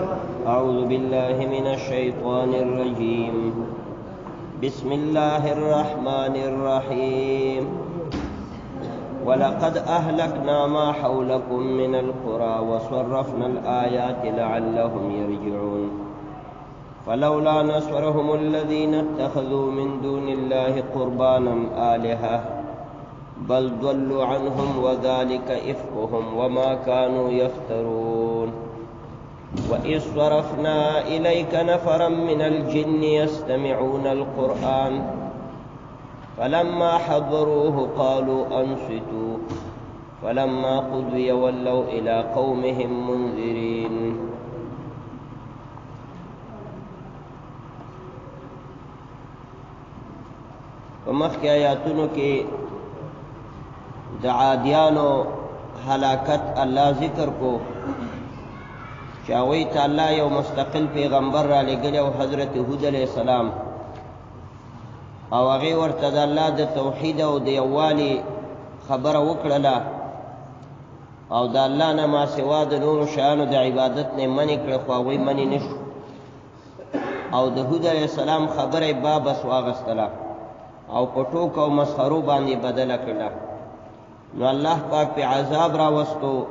أعوذ بالله من الشيطان الرجيم. بسم الله الرحمن الرحيم. ولقد أهلكنا ما حولكم من القرى وصرفنا الآيات لعلهم يرجعون. فلولا نصرهم الذين اتخذوا من دون الله قربانا آلهة بل ضلوا عنهم وذلك إفكهم وما كانوا يفترون. وإذ صرفنا إليك نفرا من الجن يستمعون القرآن فلما حضروه قالوا أنصتوا فلما قضي ولوا إلى قومهم منذرين. په مخکې آیاتونو کې د عادیانو هلاکت الله ذکر کو چې هغوی ته الله یو مستقل پیغمبر را لېږلی او حضرت هود علیه السلام، او هغې ورته د الله د توحید او د یووالي خبره وکړله او د الله نه ما سوا د نورو شیانو د عبادت نه یې منې کړه، خو هغوی منې نه شو او د هود علیه السلام خبره یې بابس واغستله او په ټوکو او مسخرو باندې بدله کړله. نو الله پاک پې عذاب راوستو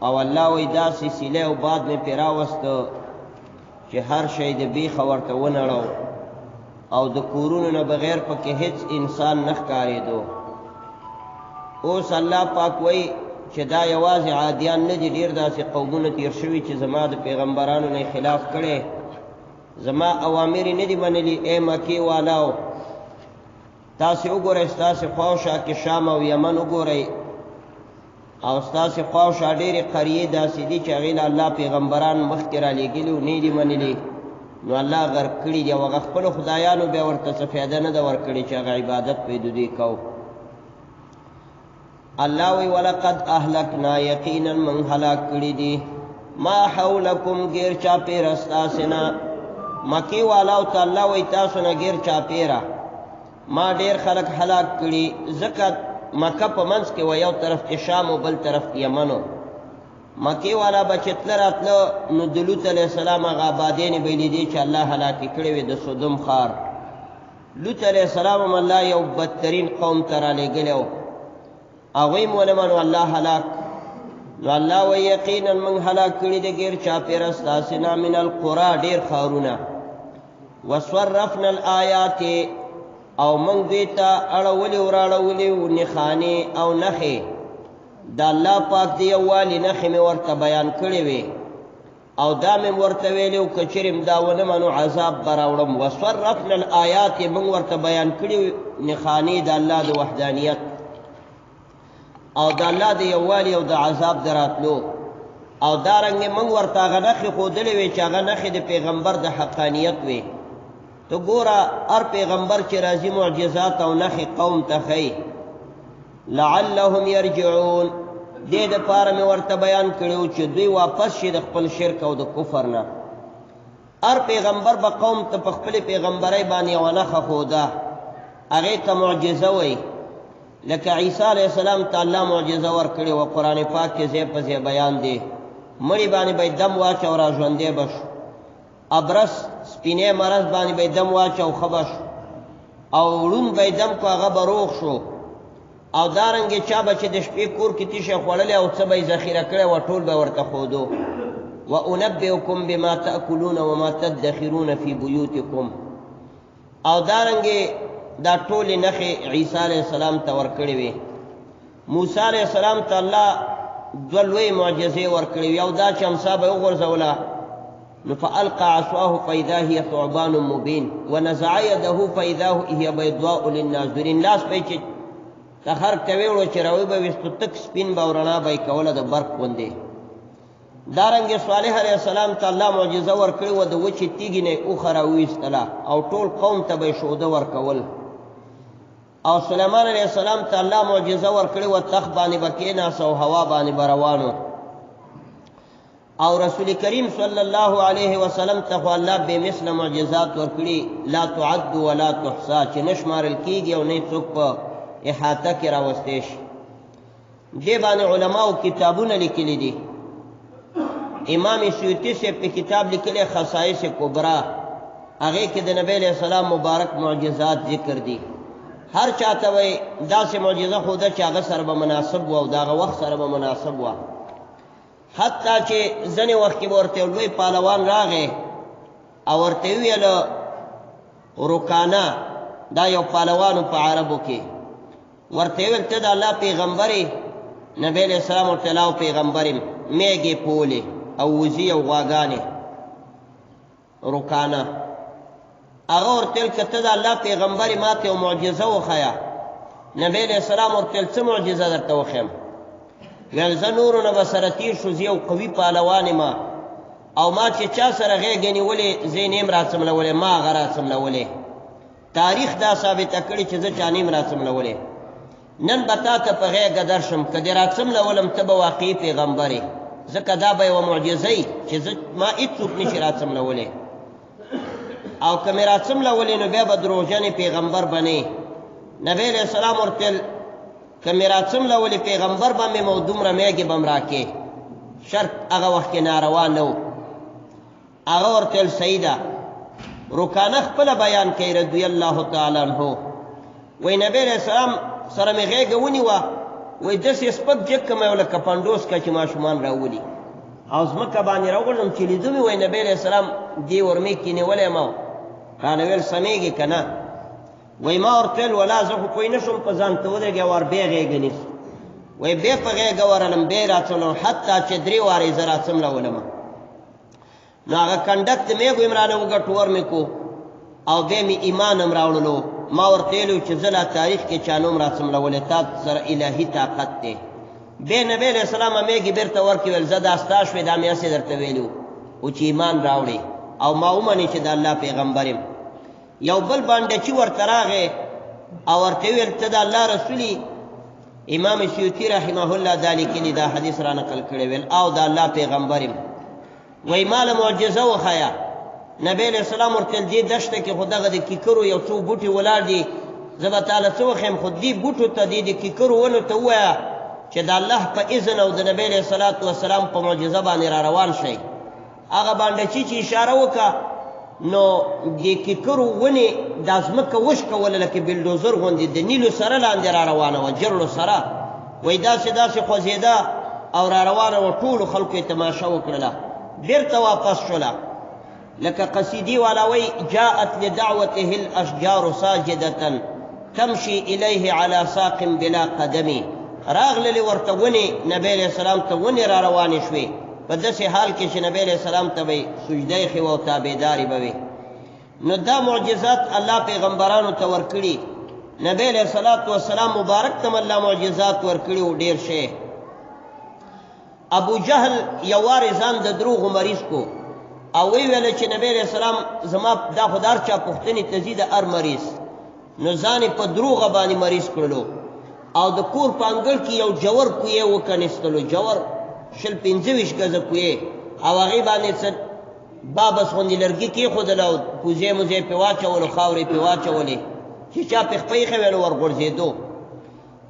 او الله وایي داسې سیلی او باد مې پرې راوسته چې هر شی د بیخه ورته ونړو او د کورونو نه بغیر پکې هیڅ انسان نه ښکارېدو. اوس الله پاک وایي چې دا یوازې عادیان نه دي، ډېر داسې قومونه تېر شوي چې زما د پیغمبرانو نه خلاف کړی، زما اوامر یې نه دي منلي. ای مکې والاو، تاسې وګورئ، ستاسې خواوشا کې شام او یمن وګورئ او ستاسې خواوشا ډېرې قریې داسې دي چې هغې له الله پیغمبران مخکې رالیږلي او نه دي منلي، نو الله غرق کړي دي او هغه خپلو خدایانو بیا ورته څه فایده نه ده ورکړې چې هغه عبادت پرې د دوی کو. الله وی ولقد اهلکنا، یقینا من هلاک کړي دي ما حولکم، غیر چاپېره ستاسې نه. مکې والاو ته الله وی تاسو نه غیر چاپېره ما ډېر خلک هلاک کړي، ځکه مکه په منځ کې وه، یو طرف کې شام او بل طرف کې یمن و. مکې والا به چې تله راتله نو د لوط علیه السلام هغه آبادیانې به یې لیدې چې الله هلاکې کړې وې د سدوم ښار. لوط علیه السلام هم الله یو بدترین قوم ته رالیږلی و، هغوی هم ونه منو، الله هلاک. نو الله وایي یقینا موږ هلاک کړي د غیر چاپېره ستاسې نه من القرى، ډېر ښارونه. وصرفنا الآیات، او موږ دوی ته اړولې وراړولې نښانې او نښې د الله پاک د یووالي نښې مې ورته بیان کړې وې او دا مې ورته ویلي وو که چېرې دا ونه منو عذاب به راوړم. وصرفنا الآیات، موږ ورته بیان کړي نښانې د الله د وحدانیت او د الله د یووالي او د عذاب د راتلو، او دارنګې موږ ورته هغه نښې ښودلې وې چې هغه نښې د پیغمبر د حقانیت وې. ته ګوره هر پیغمبر چې راځي معجزات او نښې قوم ته ښیي. لعلهم یرجعون، دې دپاره مې ورته بیان کړي وو چې دوی واپس شي د خپل شرک او د کفر نه. هر پیغمبر به قوم ته په خپلې پیغمبرۍ باندې یوه نښه ښوده، هغې ته معجزه وایي. لکه عیسی علیه السلام ته الله معجزه ورکړې وه، قرآن پاک کې ځای په ځای بیان دی، مړي باندې به یې دم واچو را ژوندی به شو، ابرس سپینی مرض باندې به یې دم واچو ښه به شو، او ړوند به یې دم کو هغه به روغ شو، او دارنګې چا به چې د شپې کور کې تیشه خوړلی او څه به یې ذخیره کړی وه ټول به ورته ښودو. وأنبئکم بما تأکلون وما تدخرون فی بیوتکم. او دارنګې دا ټولې نښې عیسی علیه السلام ته ورکړې وې. موسی علیه السلام ته الله دوه لویې معجزې ورکړې وې، یو دا چې امسا به یې وغورځوله نو فألقى عصاه فإذا هي ثعبان مبين ونزع يده فإذا هي بيضاء للناظرين. لاس به یې چې تخر ته ویوړو چې راوی به ویستو تک سپین به او رڼا به یې کوله د برق غوندې. دارنګې صالح علیه السلام ته الله معجزه ورکړې وه، د وچې تیږې نه یې اوښه راوویستله او ټول قوم ته به یې شوده ورکول. او سلیمان علیه السلام ته الله معجزه ورکړې وه، تخت باندې به کېناست او هوا باندې به روان و. او رسول کریم صلی الله علیه وسلم ته خو الله بې مثله معجزات ورکړي، لا تعد ولا تحصا، چې نه شمارل کېږي او نه یې څوک په احاطه کې راوستی شي. دې باندې علماو کتابونه لیکلي دي. امام سیوطي صاحب په کتاب لیکلی خصائص کبرا، هغې کې د نبی علیه السلام مبارک معجزات ذکر دي. هر چاته وایي داسې معجزه ښوده چې هغه سره به مناسب وه او د هغه وخت سره به مناسب وه. حتی چې ځینې وخت کې به ورته یو لوی پهلوان راغی او ورته یې وویل رکانه، دا یو پهلوان په عربو کې، ورته ویل ته د الله پیغمبر یې؟ نبی علیه السلام ورته لاو پیغمبر یم، میږې پولې او وزې او غواګانې. رکانه هغه ورته ویل که ته د الله پیغمبر یې ما ته یو معجزه وښیه. نبی علیه السلام ورته ویل څه معجزه درته وښیم؟ ویل زه نورو نه به سره تېر شو، زه یو قوي پهلوان یم او ما چې چا سره غېږه نیولې زه یې نه یم راڅملولی، ما هغه راڅملولی. تاریخ دا ثابته کړې چې زه چا نه یم راڅملولی. نن به تا ته په غېږه درشم، که دې راڅملولم ته به واقعي پیغمبر یې، ځکه دا به یوه معجزه وي چې زه ما هېڅوک نشي راڅملولی، او که مې راڅملولې نو بیا به دروغجنې پیغمبر به نه یې. نبی علیه السلام ورته ویل که مې راڅملولې پیغمبر به مې او دومره میږې به م راکې، شرط هغه وخت کې ناروا نه و. هغه ورته ویل صحیح ده. رکانه خپله بیان کوي رضی الله تعالی عنه، وایي نبی علیه السلام سره مې غېږه ونیوه، وایي داسې سپک جګ کړم یو لکه پنډوس که چې ماشومان راولي او ځمکه باندې راوغورځم، چې لیدو مې وایي نبی علیه السلام دې ورمې کې نیولی ما، رانه ویل سمېږې که نه؟ وایي ما ورته ویل ولا زه خو پوه نه شوم، په ځان ته ودرېږې ور بیا غېږه نیسو. وایي بیا په غېږه ورغلم، بیا یې راڅملوم، حتی چې درې وارې یې زه راڅملولم. نو هغه کنډک د میږو یې رانه وګټو، ور مې کو او بیا مې ایمان هم راوړلو. ما ورته ویلو چې زه لا تاریخ کې چا نوم راڅملولی، تا سره الهي طاقت دی. بیا نبی علیه السلام میږې بېرته ورکړې، ویل زه دا ستا شوې، دا مې هسې درته ویلي وو چې ایمان راوړې او ما ومنې چې د الله پیغمبر یم. یو بل بانډچي ورته راغی او ورته ویل ته د الله رسول یې؟ امام سیوطي رحمه الله دا لیکلي، دا حدیث را نقل کړی، ویل او د الله پیغمبر یم. وایي ما له معجزه وښیه. نبی علیه السلام ورته ویل دې دښته کې خو دغه د کیکرو یو څو بوټي ولاړ دي، زه به تا له څه وښیم، خو دې بوټو ته، دې د کیکرو ونو ته ووایه چې د الله په اذن او د نبی علیه الصلاة والسلام په معجزه باندې را روان شئ. هغه بانډچي چې اشاره وکړه نو د کیکرو ونې دا ځمکه وشکوله لکه بلډوزر غوندې د نیلو سره لاندې را روانه وه، جرړو سره. وایي داسې داسې خوځېده او را روانه وه، ټولو خلکو یې تماشه وکړله، بېرته واپس شوله. لکه قصیدې والا وایي جاءت لدعوته الاشجار ساجدة تمشي الیه علی ساق بلا قدم. راغللې ورته ونې نبی علیه السلام ته ونې را روانې شوې، په داسې حال کې چې نبی علیه السلام ته به یې سجده ایښې وه او تابعدارې به وې. نو دا معجزات الله پیغمبرانو ته ورکړي. نبی علیه الصلاة والسلام مبارک ته الله معجزات ورکړي او ډېر شی. ابو جهل یو وار ځان د دروغو مریض کو او وی ویل چې نبی علیه السلام زما دا خو د هر چا پوښتنې ته ځي د هر مریض، نو ځان یې په دروغه باندې مریض کړلو او د کور په انګړ کې یو جور کوی وکنستلو، جور 20 25 ګزه کوی، او هغې باندې څه بابس غوندې لرګي کېښودل او کوزې موزې پې واچولو، خاورې پې واچولې چې چا پې خپه ایښې وی نو ورغورځېدو.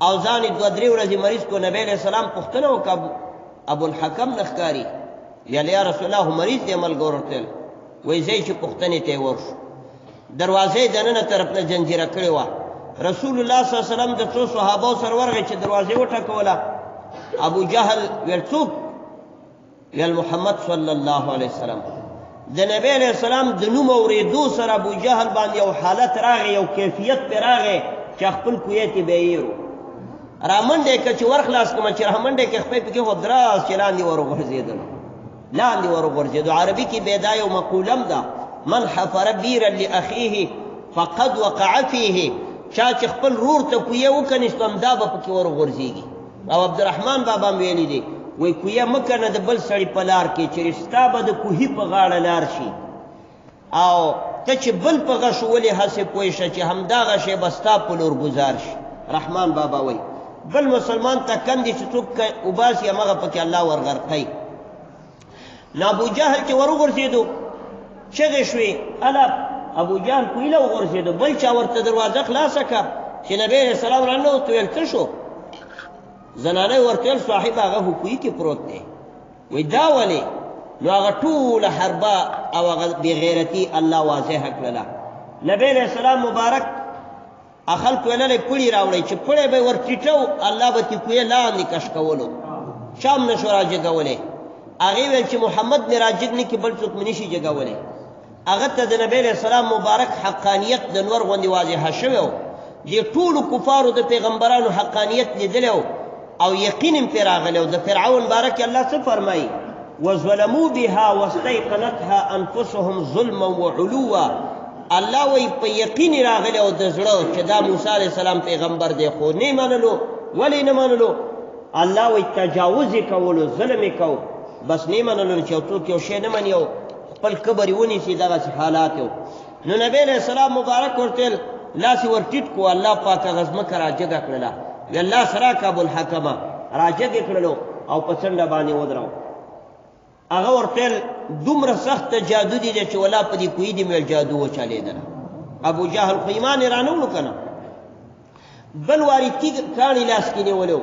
او ځان یې 2 3 ورځې مریض کو. نبی علیه السلام پوښتنه وکړه ابو الحکم نه ښکاري؟ ویل یا رسول الله مریض دی. ملګرو ورته ویل وایي ځئ چې پوښتنې ته یې ورشو. دروازه یې دننه طرف نه جنجیره کړې وه. رسول الله صلی الله علیه وسلم د څو صحابو سره ورغی چې دروازه وټکوله. ابو جهل ویل څوک؟ ویل محمد صلی الله علیه وسلم. د نبی علیه السلام د نوم اورېدو سره ابو جهل باندې یو حالت راغی، یو کیفیت پرې راغی چې خپل کوی ته به یې رامنډه یې کړه چې ور خلاص کړم، چې رامنډه یې کړه خپې پکې خو دراز چې لاندې وروغورځېدلو، لاندې وروغورځېدو. عربي کې بیا دا یو مقوله هم ده، من حفر بیرا لاخیه فقد وقع فیه، چا چې خپل رور ته کویه وکنیستو همدا به پکې وروغورځېږي. او عبدالرحمن بابا هم ویلي دي، وایي کویه مه کنه د بل سړي په لار کې چې ستا به د کوهي په غاړه لار شي، او ته چې بل په غشو ولې هسې پوه شه چې همدا غشی به ستا په لور ګزار شي. رحمان بابا وایي بل مسلمان ته کندې چې څوک وباسي همغه پکې الله ورغرقوي. نو ابو جهل چې وروغورځېدو چغې شوې، الا ابو جهل کوهي له وغورځېدو. بل چا ورته دروازه خلاصه کړه چې نبی علیه السلام راننوت، ویل څه شو؟ زنانه یې ورته ویل صاحب هغه خو کوهي کې پروت دی. وایي دا ولې؟ نو هغه ټوله حربه او هغه بېغیرتي الله واضحه کړله. نبی علیه السلام مبارک خلکو ویللی پړي راوړئ، چې پړی به یې ورټیټو الله به ترې کویه لاندې کش کولو، چا هم نه شو راجګولی. هغې ویل چې محمد مې راجګ نه کړي بل څوک مې نه شي جګولی. هغه ته د نبی علیه السلام مبارک حقانیت د نور غوندې واضحه شوی و. دې ټولو کفارو د پیغمبرانو حقانیت لیدلی او یقین هم پرې راغلی و. د فرعون باره کې الله څه فرمایي؟ وظلموا بها واستيقنتها انفسهم ظلما وعلوا. الله وایي په یقین راغلی او د زړه چې دا موسی علیه السلام پیغمبر دی، خو نه منلو. ولې نه منلو؟ الله وایي تجاوز یې کولو، ظلم یې کو، بس نه منلو. چې یو څوک یو شی نه مني او خپل کبر یې ونیسي، دغسې حالات یې. نو نبی علیه السلام مبارک ورته لاس یې ورټیټ کړو، الله پاک هغه ځمکه راجګه کړله، ویل لاس راکړه ابوالحکمه، راجګ یې کړلو او په څنډه باندې ودرو. هغه ورته دومره سخت جادو دی چې ولا په دې کوی دی مې جادو وچلېدله. ابو جهل خو ایمان یې رانه وړو که نه. بل واري تیږ کاڼي لاس کې نیولی و.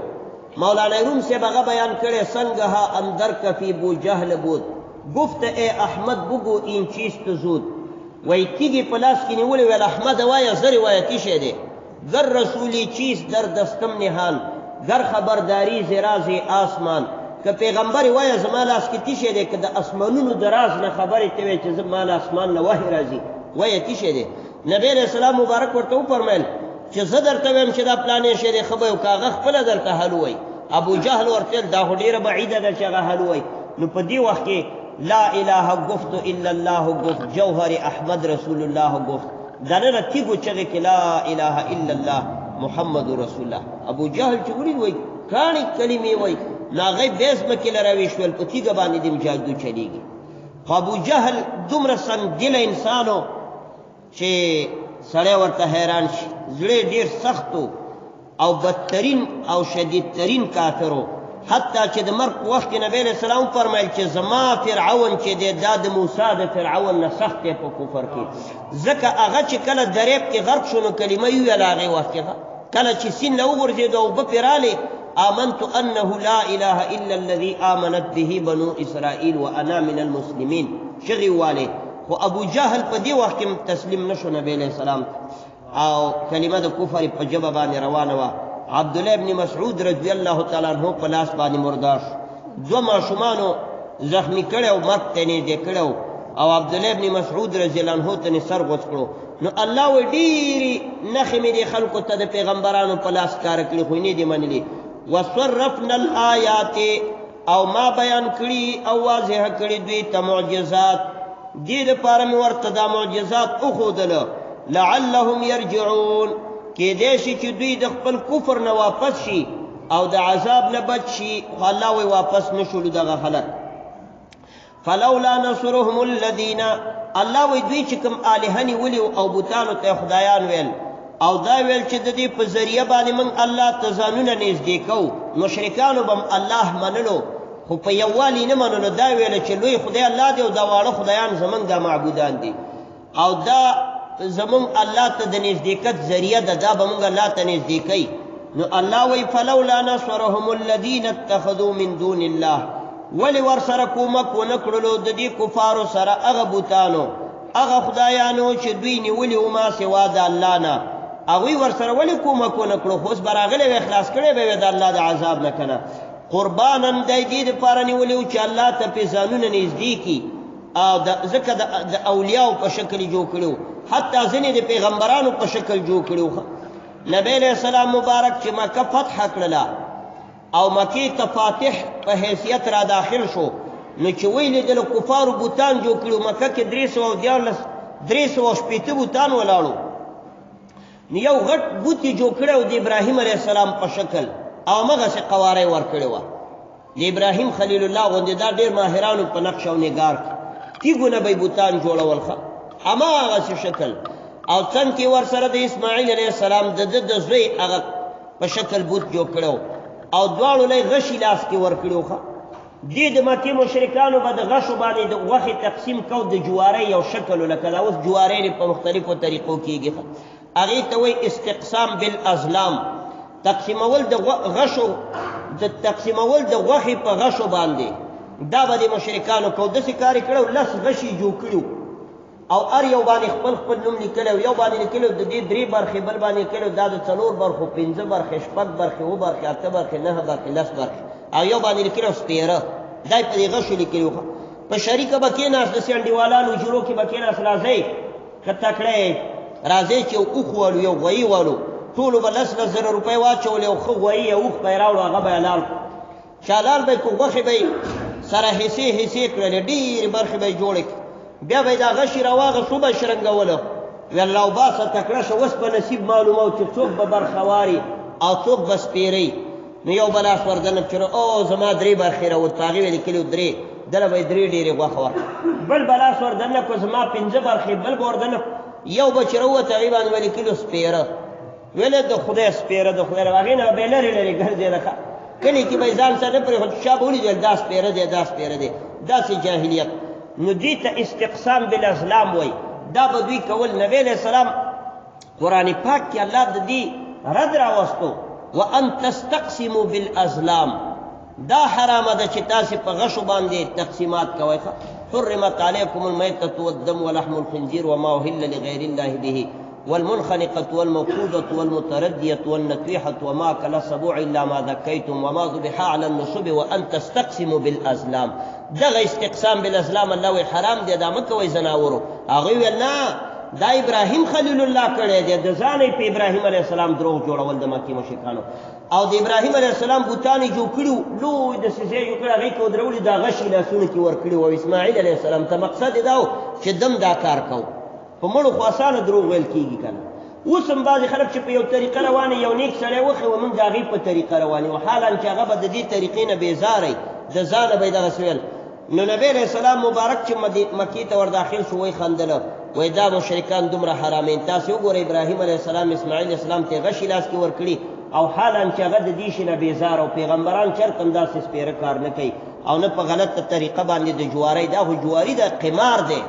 مولانا روم صاحب هغه بیان کړی، سنګها اندر کفی بو جهل بود گفت ای احمد بگو این چیز تو زود. وایي تیږې په لاس کې نیولې، ویل احمد وایه زه روایتي شی دی، گر رسولی چیز در دستم نهان گر خبرداری ز راز آسمان. که پیغمبر وایه زما لاس کې تیشی دی، که د اسمانونو د راز نه خبرې ته وایې چې زما له اسمان نه وحی راځي، وایه تیشی دی. نبی علیه السلام مبارک ورته وفرمایل چې زه درته وایم چې دا پلانې شی دی، ښه به یې که هغه خپله درته حل ووایي. ابو جهل ورته ویل دا خو ډېره بعیده ده چې هغه حل ووایي. نو په دې وخت کې لا اله گفت الا الله گفت جوهر احمد رسول الله گفت، دننه تیږو چغې کې لا اله الا الله محمد رسول الله. ابو جهل چې ولید وایي کاڼې کلمې وایي، نو هغه یې بیا ځمکې له راویشول، په تیږه باندې دې جادو چلېږي. خو ابو جهل دومره سنګدله انسان و چې سړی ورته حیران شي، زړه یې ډېر سخت و او بدترین او شدیدترین کافر و. حتی چې د مرګ په وخت کې نبی علیه السلام وفرمایل چې زما فرعون چې دی دا د موسی د فرعون نه سخت دی په کفر کې، ځکه هغه چې کله دریاب کې غرق شو نو کلمه یې وویله هغې وخت کې، کله چې سیند له وغورځېدو او اوبه پرې رالې، آمنت انه لا اله الا الذي آمنت به بنو اسرائیل وانا من المسلمین، چغې ووالې. خو ابو جهل په دې وخت کې تسلیم نه شو نبی علیه السلام او کلمه د کفر په ژبه باندې روانه وه. عبدالله ابن مسعود رضی الله تعالی عنه په لاس باندې مردار شو. دوه ماشومانو زخمی کړی او مرګ ته نږدې کړی او عبدالله ابن مسعود رضی الله عنه ته سر غوڅ کړو. نو الله وایي ډېرې نښې مې دې خلکو ته د پیغمبرانو په لاس ښکاره کړي خو یې نه دي منلي. وصرفنا الآیات، او ما بیان کړي او واضح کړي دوی ته معجزات، دې دپاره مې ورته دا معجزات وښودله، لعلهم یرجعون، کېدای شي چې دوی د خپل کفر نه واپس شي او د عذاب نه بچ شي. خو الله وایي واپس نه شولو دغه خلک. فلولا نصرهم الذین، الله وایي دوی چې کوم الهه نیولي او بتانو ته خدایان ویل او دا ویل چې د دې په ذریعه باندې موږ الله ته ځانونه نږدې کوو، مشرکانو به هم الله منلو خو په یووالي نه منلو، دا ویل چې لوی خدای الله دی او دا واړه خدایان زموږ دا معبودان دي او دا زموږ الله ته د نزدېکت ذریعه ده، دا به موږ الله ته نږدې کوي. نو الله وایي فلولا نصرهم الذین اتخذوا من دون الله، ولې ورسره کومک ونه کړلو د دې کفارو سره هغه بتانو هغه خدایانو چې دوی نیولي وو ما سوا د الله نه، هغوی ورسره ولې کومک ونه کړو؟ خو اوس به راغلی وی خلاص کړی به وی د الله د عذاب نه که نه. قربانا دی دې دپاره نیولي وو چې الله ته پې ځانونه نږدې کړي او ځکه د اولیاو په شکل جوړ کړي وو، حتی ځینې د پیغمبرانو په شکل جوړ کړي وو. نبی علیه السلام مبارک چې مکه فتح کړله او مکې ته فاتح په حیثیت را داخل شو، نو چې ویې لیدل کفارو بوتان جوړ کړي وو، مکه کې 313 360 بوتان ولاړو، نو یو غټ بوت یې جوړ کړی و د ابراهیم علیه السلام په شکل او همغسې قواره یې ورکړې وه د ابراهیم خلیل الله غوندې. دا ډېر ماهرانو په نقش او نګار کې تیږو نه به یې بوتان جوړول، ښه هماغسې شکل، او څنګ کې ورسره د اسماعیل علیه السلام د ده د زوی هغه په شکل بوت جوړ کړی او دواړو له غشي لاس کې ورکړي وو. دې د مکې مشرکانو به د غشو باندې د غوښې تقسیم کو د جوارۍ یو شکل، لکه دا اوس جوارۍ په مختلفو طریقو کېږي، هغې ته وایي استقسام بالازلام، تقسیمول د غشو، د تقسیمول د غوښې په غشو باندې. دا به د مشرکانو کو، داسې کار یې کړی، لس غشي جوړ کړي او هر یو باندې خپل خپل نوم لیکلی، یو باندې لیکلی د دې درې برخې، بل باندې لیکلی دا د څلور برخو، پنځه برخې، شپږ برخې، اووه برخې، اته برخې، نهه برخې، لس برخې، او یو باندې لیکلی سپېره. دا یې په دې غشو لیکلي وو. په شریکه به کېناست، داسې انډیوالانو حجرو کې به کېناست، راځئ که تکړه یې، راځئ چې یو اوښ والو، یو غویی والو. ټولو به لس لس زره روپۍ واچولې او ښه غویی یا اوښ به یې راوړو، هغه به یې حلال کړو. چې حلال به یې کړو، غوښې به یې سره حصې حصې کړلې، ډېرې برخې به یې جوړې کړې. بیا به یې دا غشي راواغست، وبه یې شرنګولو، ویل راوباسه تکړه شه، اوس به نصیب معلومو چې څوک به برخه واري او څوک به سپېري. نو یو به لاس وردنه چې او زما درې برخې راوت، په هغې به یې لیکلي وو درې، دله به یې درې ډېرې غوښه ورکړه. بل به لاس وردنه کړو، زما پنځه برخې، بل به وردنه، یو به چې راووت هغې باندې به لیکلي وو سپېره. ویل د خدای سپېره، د خدای هغې نه به یې لرې لرې ګرځېده. ښه کلي کې به یې ځان سره نه پرېښود، چې چا به ولیدل دا سپېره دی، دا سپېره دی. داسې جاهلیت. نو دوی ته استقسام بالازلام وایي، دا به دوی کول. نبی علیه السلام قرآن پاک کې الله د دې رد راوستو، وان تستقسموا بالازلام، دا حرامه ده چې تاسې په غشو باندې تقسیمات کوئ. حرمت علیکم المیتة والدم ولحم الخنزیر وما اهل لغیر الله به والمنخنقة والموقوذة والمتردية والنطيحة وما أكل السبع إلا ما ذكيتم وما ذبح على النصب وأن تستقسموا بالأزلام. دغه استقسام بالأزلام الله وی حرام دی، دا مه کوئ ځناورو. هغوی ویل نه، دا ابراهیم خلیل الله کړی دی، د ځانه یې په ابراهیم علیه السلام دروغ جوړول د مکې مشرکانو. او د ابراهیم علیه السلام بوتان یې جوړ کړي وو، لوی داسې ځای جوړ کړی، هغې کې ودرولي، دا غشي لاسونو کې ورکړي وو. او اسماعیل علیه السلام ته مقصد یې دا و چې دم دا کار کوو. په مړو خو اسانه دروغ ویل کېږي که نه. اوس هم بعضې خلک چې په یو طریقه روان یو نیک سړی وښیي، موږ د هغې په طریقه روان یو، حالان چې هغه به د دې طریقې نه بېزاره وي، د ځانه به یې دغسې ویل. نو نبی علیه السلام مبارک چې مکې ته ورداخل شو، ویې خندله، وایي دا مشرکان دومره حرامین، تاسې وګورئ ابراهیم علیه السلام اسماعیل علیه السلام ته غشي لاس کې ورکړي، او حالان چې هغه د دې شي نه بېزاره، او پیغمبران چېرته هم داسې سپېره کار نه کوي، او نه په غلطه طریقه باندې د جوارۍ. دا خو جواري ده، قمار دی.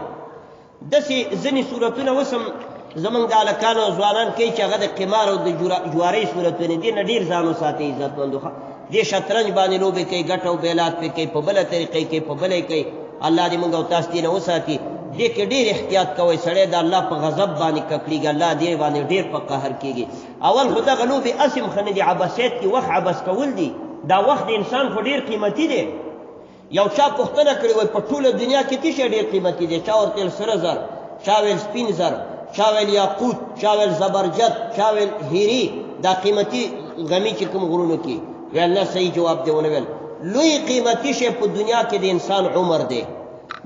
داسې ځینې صورتونه اوس هم زمونږ د هلکانو او ځوانان کوي چې هغه د قمار او د جوارۍ صورتونه دي، نه ډېر ځان وساتئ عزتمندو. ښه دې شطرنج باندې لوبې کوي، ګټه او بیلات پرې کوي، په بله طریقې کوي، په بله یې کوي. الله دې موږ او تاسو دې نه وساتي. دې کې ډېر احتیاط کوئ، سړی د الله په غضب باندې ککړېږي، الله دې باندې ډېر په قهر کېږي. اول خو دغه لوبې هسې هم ښه نه دي، عبثیت کې وخت عبث کول دي. دا وخت د انسان خو ډېر قیمتي دی. یو چا پوښتنه کړې وای په ټوله دنیا کې څه شی ډېر قیمتي دی؟ چا ورته ویل سره زر، چا ویل سپین زر، چا ویل یاقوت، چا ویل زبرجد، چا ویل هیري، دا قیمتي غمي چې کوم غرونو کې. ویل نه، صحیح جواب دی ونه ویل. لوی قیمتي شی په دنیا کې د انسان عمر دی.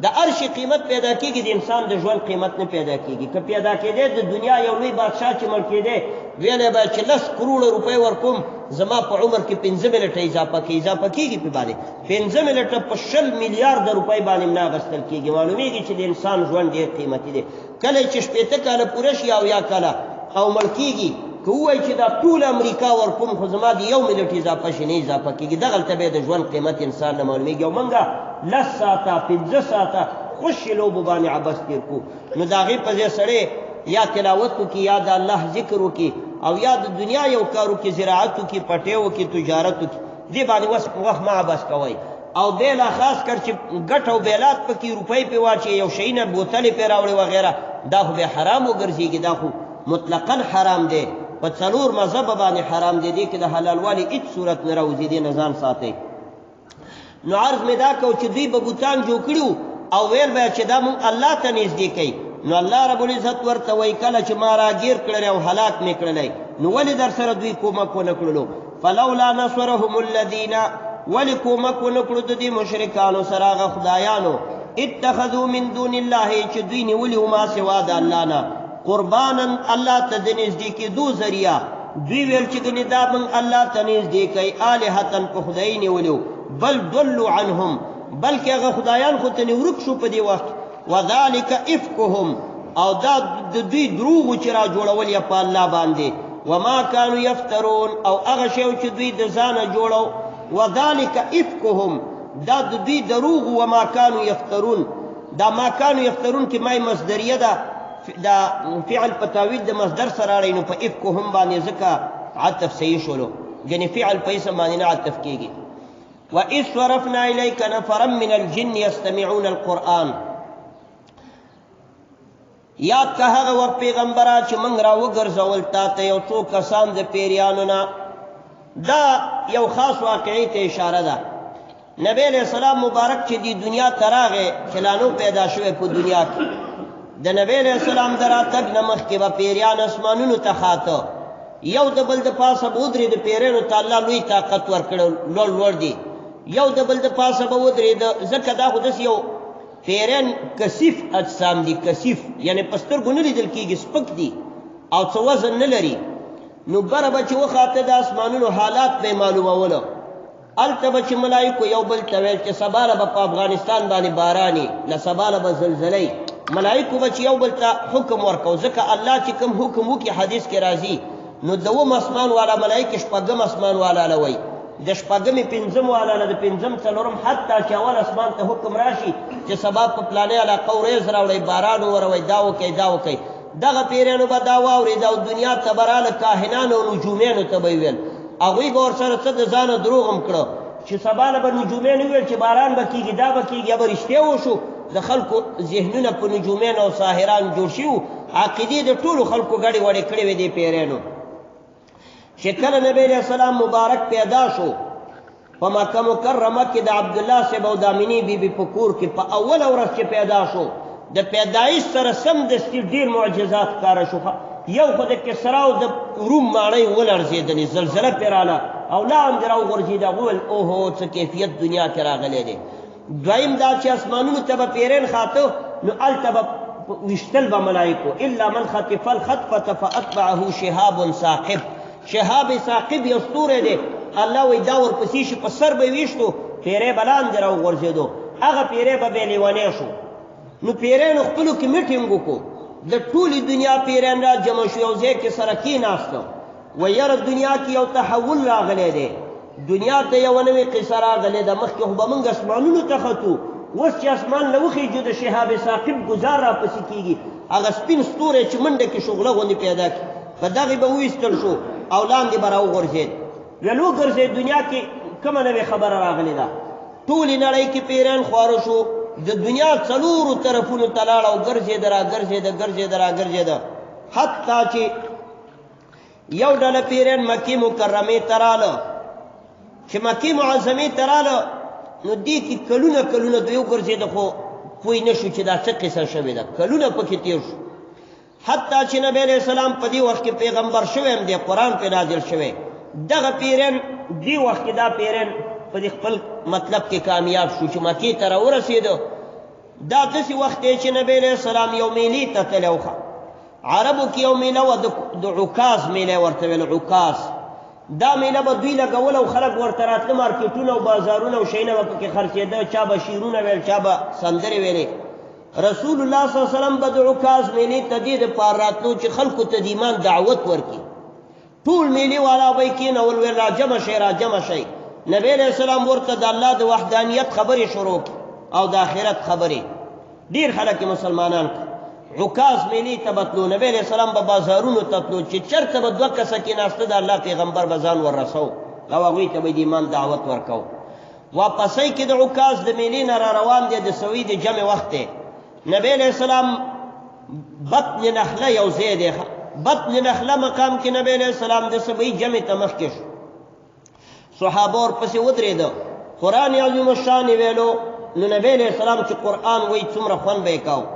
د هر شي قیمت پیدا کېږي، د انسان د ژوند قیمت نه پیدا کېږي. که پیدا کېدی د دنیا یو لوی بادشاه چې مړ کېدی، ویلی به چې 10 کروړه روپۍ ورکوم، زما په عمر کې 5 منټه اضافه کړي. اضافه کېږي په باندې 5 منټه په 20 میلیارده روپۍ باندې نه اخیستل کېږي. معلومېږي چې د انسان ژوند ډېر قیمتي دی. کله چې 60 کاله پوره شي او یا کاله او مړ کېږي، که ووایي چې دا ټوله امریکا ورکوم خو زما د 1 منټ اضافه شي، نه اضافه کېږي. دغلته بیا د ژوند قیمت انسان نه معلومېږي. او موږ 10 ساعته 5 ساعته خوشې لوبو باندې عبث تېر کړو. نو د هغې په ځای سړی یا تلاوت وکړي، یا د الله ذکر وکړي، او یا د دنیا یو کار وکړي، زراعت وکړي، پټی وکړي، تجارت وکړي. دې باندې وخت مه عبث کوئ. او بیلا خاص کر چې ګټه او بیلات پکې روپۍ پې واچوي، یو شی نه بوتلې پې راوړي وغیره، دا خو بیا حرام وګرځېږي. دا خو مطلقا حرام دی، په 4 مذهبه باندې حرام دی. دې کې د حلالوالي هېڅ صورت نه راوځي، دې نه ځان ساتئ. نو عرض مې دا کو چې دوی به بوتان جوړ کړي وو او ویل به چې دا مونږ الله ته نږدې کوي. نو الله رب العزت ورته وایي کله چې ما راګیر کړلی او هلاک مې کړلی، نو ولې در سره دوی کومک ونه کړلو؟ فلولا نصرهم الذین، ولې کومک ونه کړو د دې مشرکانو سره هغه خدایانو، اتخذوا من دون الله، چې دوی نیولي وو ما سوا د الله نه، قربانا، الله ته د نږدې کېدو ذریعه. دوی ویل چې ګنې دا موږ الله ته نږدې کوي، الهتاً په خدای نیولي وو، بل ضلوا عنهم، بلکې هغه خدایان خو تنې ورک شو په دې وخت. وذلک افکهم، او دا د دوی دروغ چې را جوړول یې په الله باندې. وما كانوا یفترون، او هغه شی چې دوی د ځانه جوړو. وذلک افکهم، دا د دوی دروغ. وما كانوا یفترون، دا ما كانوا یفترون کې مای مصدریه ده، دا فعل په تاویل د مصدر سره راړی، نو په افکهم باندې ځکه عطف صحیح شولو، یعنی فعل په اسم باندې نه عطف کېږي. وإذ صرفنا إليك نفرا من الجن يستمعون القرآن. یاد که هغه وخت پیغمبره چې موږ راوګرځول تا ته یو څو کسان د پیریانو نه. دا یو خاص واقعي ته اشاره ده. نبی علیہ السلام مبارک چې دی دنیا ته راغی چې لا نو پیدا شوی په دنیا کې، د نبی علیہ السلام د راتګ نه مخکې به پیریان اسمانونو ته خاته، یو د بل د پاسه به ودرېد. پیرانو ته الله لوی طاقت ورکړی، لوړ لوړ دي، یو د بل د پاسه به ودرېد. ځکه دا خو داسې یو پیران کثیف اجسام دي، کثیف یعنی په سترګو نه لیدل کېږي، سپک دي او څه وزن نه لري. نو بره به چې وخاته د اسمانونو حالات به یې معلومولو. هلته به چې ملایکو یو بل ته ویل چې سبا له به په افغانستان باندې باران وي، له سبا له به زلزله وي. ملایکو به چې یو بل ته حکم ورکو، ځکه الله چې کوم حکم وکړي حدیث کې راځي، نو د اووم اسمان والا ملایکې شپږم اسمان والا له وایي، د شپږمې پنځم والا له، د پنځم څلورم، حتی چې اول اسمان ته حکم راشي چې سبا په پلانې علاقه ورېځ راوړئ، باران ووروئ، دا وکئ دا وکئ. دغه پیرانو به دا واورېده او دنیا ته به راله، کاهنانو او نجومیانو ته به یې ویل. هغوی به ورسره څه د ځانه دروغ هم کړه چې سبا له به نجومیانو ویل چې باران به کېږي، دا به کېږي، یا به رښتیا وشو. د خلکو ذهنونه په نجومیانو او ساحرانو جوړ شوي وو، عقیدې د ټولو خلکو ګډې وډې کړې وې دې پیرانو. چې کله نبی علیہ السلام مبارک پیدا شو په مکه مکرمه کې د عبدالله صاحب او د امینې بي بي په کور کې، په اوله ورځ چې پیدا شو، د پیدایش سره سمدستي ډېر معجزات ښکاره شو. یو خو د کسرا او د روم ماڼۍ ولړزېدلې، زلزله پرې راله او لاندې راوغورځېده. هغه وویل اوهو څه کیفیت دنیا کې راغلی دی. دویم دا چې اسمانونو ته به پیرین خاته، نو هلته به ویشتل به ملایکو، الا من خطف الخطفة فاتبعه شهاب ثاقب. شهاب ثاقب یو ستوری دی، الله وایي دا ورپسې شي، په سر به یې ویشتو، پیری به لاندې راوغورځېدو، هغه پیری به بیا لیونی شو. نو پیرانو خپلو کې میټینګ وکړو، د ټولې دنیا پیران را جمع شو، یو ځای کې سره کېناسته. وایي یاره دنیا کې یو تحول راغلی دی، دنیا ته یوه نوې قصه راغلې ده. مخکې خو به موږ اسمانونو ته ختو، اوس چې اسمان له وخېژو د شهاب ثاقب ګزار راپسې کېږي، هغه سپین ستوری چې منډه کې شغله غوندې پیدا کړي، په دغې به وویستل شو او لاندې به راوغورځېد. ویل وګرځېد دنیا کې کومه نوې خبره راغلې ده. ټولې نړۍ کې پیران خواره شو، د دنیا څلورو طرفونو ته لاړ او ګرځېده را ګرځېده، ګرځېده را ګرځېده، حتی چې یو ډله پیران مکې مکرمې ته راله. چې مکې معظمې ته راله، نو دې کې کلونه کلونه دوی وګرځېده، خو پوه نه شو چې دا څه قصه شوې ده، کلونه پکې تېر شو. حتی چې نبی علیہ السلام په دې وخت کې پیغمبر شوی هم دی، قرآن پرې نازل شوی. دغه پیران دې وخت کې دا پیران په دې خپل مطلب کې کامیاب شو چې مکې ته راورسېده. دا داسې وخت دی چې نبی علیہ السلام یو میلې ته تللی و. عربو کې یو میله وه، د عکاظ میله ورته ویل، عکاظ. دا میله به دوی لګوله او خلک ورته راتله، مارکیټونه او بازارونه او شیونه به پکې خرڅېده، چا به شعرونه ویل، چا به سندرې ویلې. رسول الله صلی الله علیه وسلم به د عکاظ میلې ته دې دپاره راتلو چې خلکو ته د ایمان دعوت ورکړي. ټول میلې والا به یې کېنول، ویل راجمع شئ، راجمع شئ. نبی علیہ السلام ورته د الله د وحدانیت خبرې شروع کړې او د آخرت خبرې. ډېر خلک یې مسلمانان کړل. عکاظ میلې ته به تلو، نبی علیہ السلام به بازارونو ته تلو، چې چېرته به دوه کسه کېناسته د الله پیغمبر به ځان ور رسو او هغوی ته به د ایمان دعوت ورکاو. واپسۍ کې د عکاظ د میلې نه را روان دی، د سوي د جمع وخت دی. نبی علیہ السلام بطن نخله یو ځای دی، بطن نخله مقام کې نبی علیہ السلام د سبعي جمع ته مخکې شو. صحابه ورپسې ودرېده، قرآن عظیم الشان یې ویلو. نو نبی علیہ السلام چې قرآن وایي څومره خوند به یې کاوه.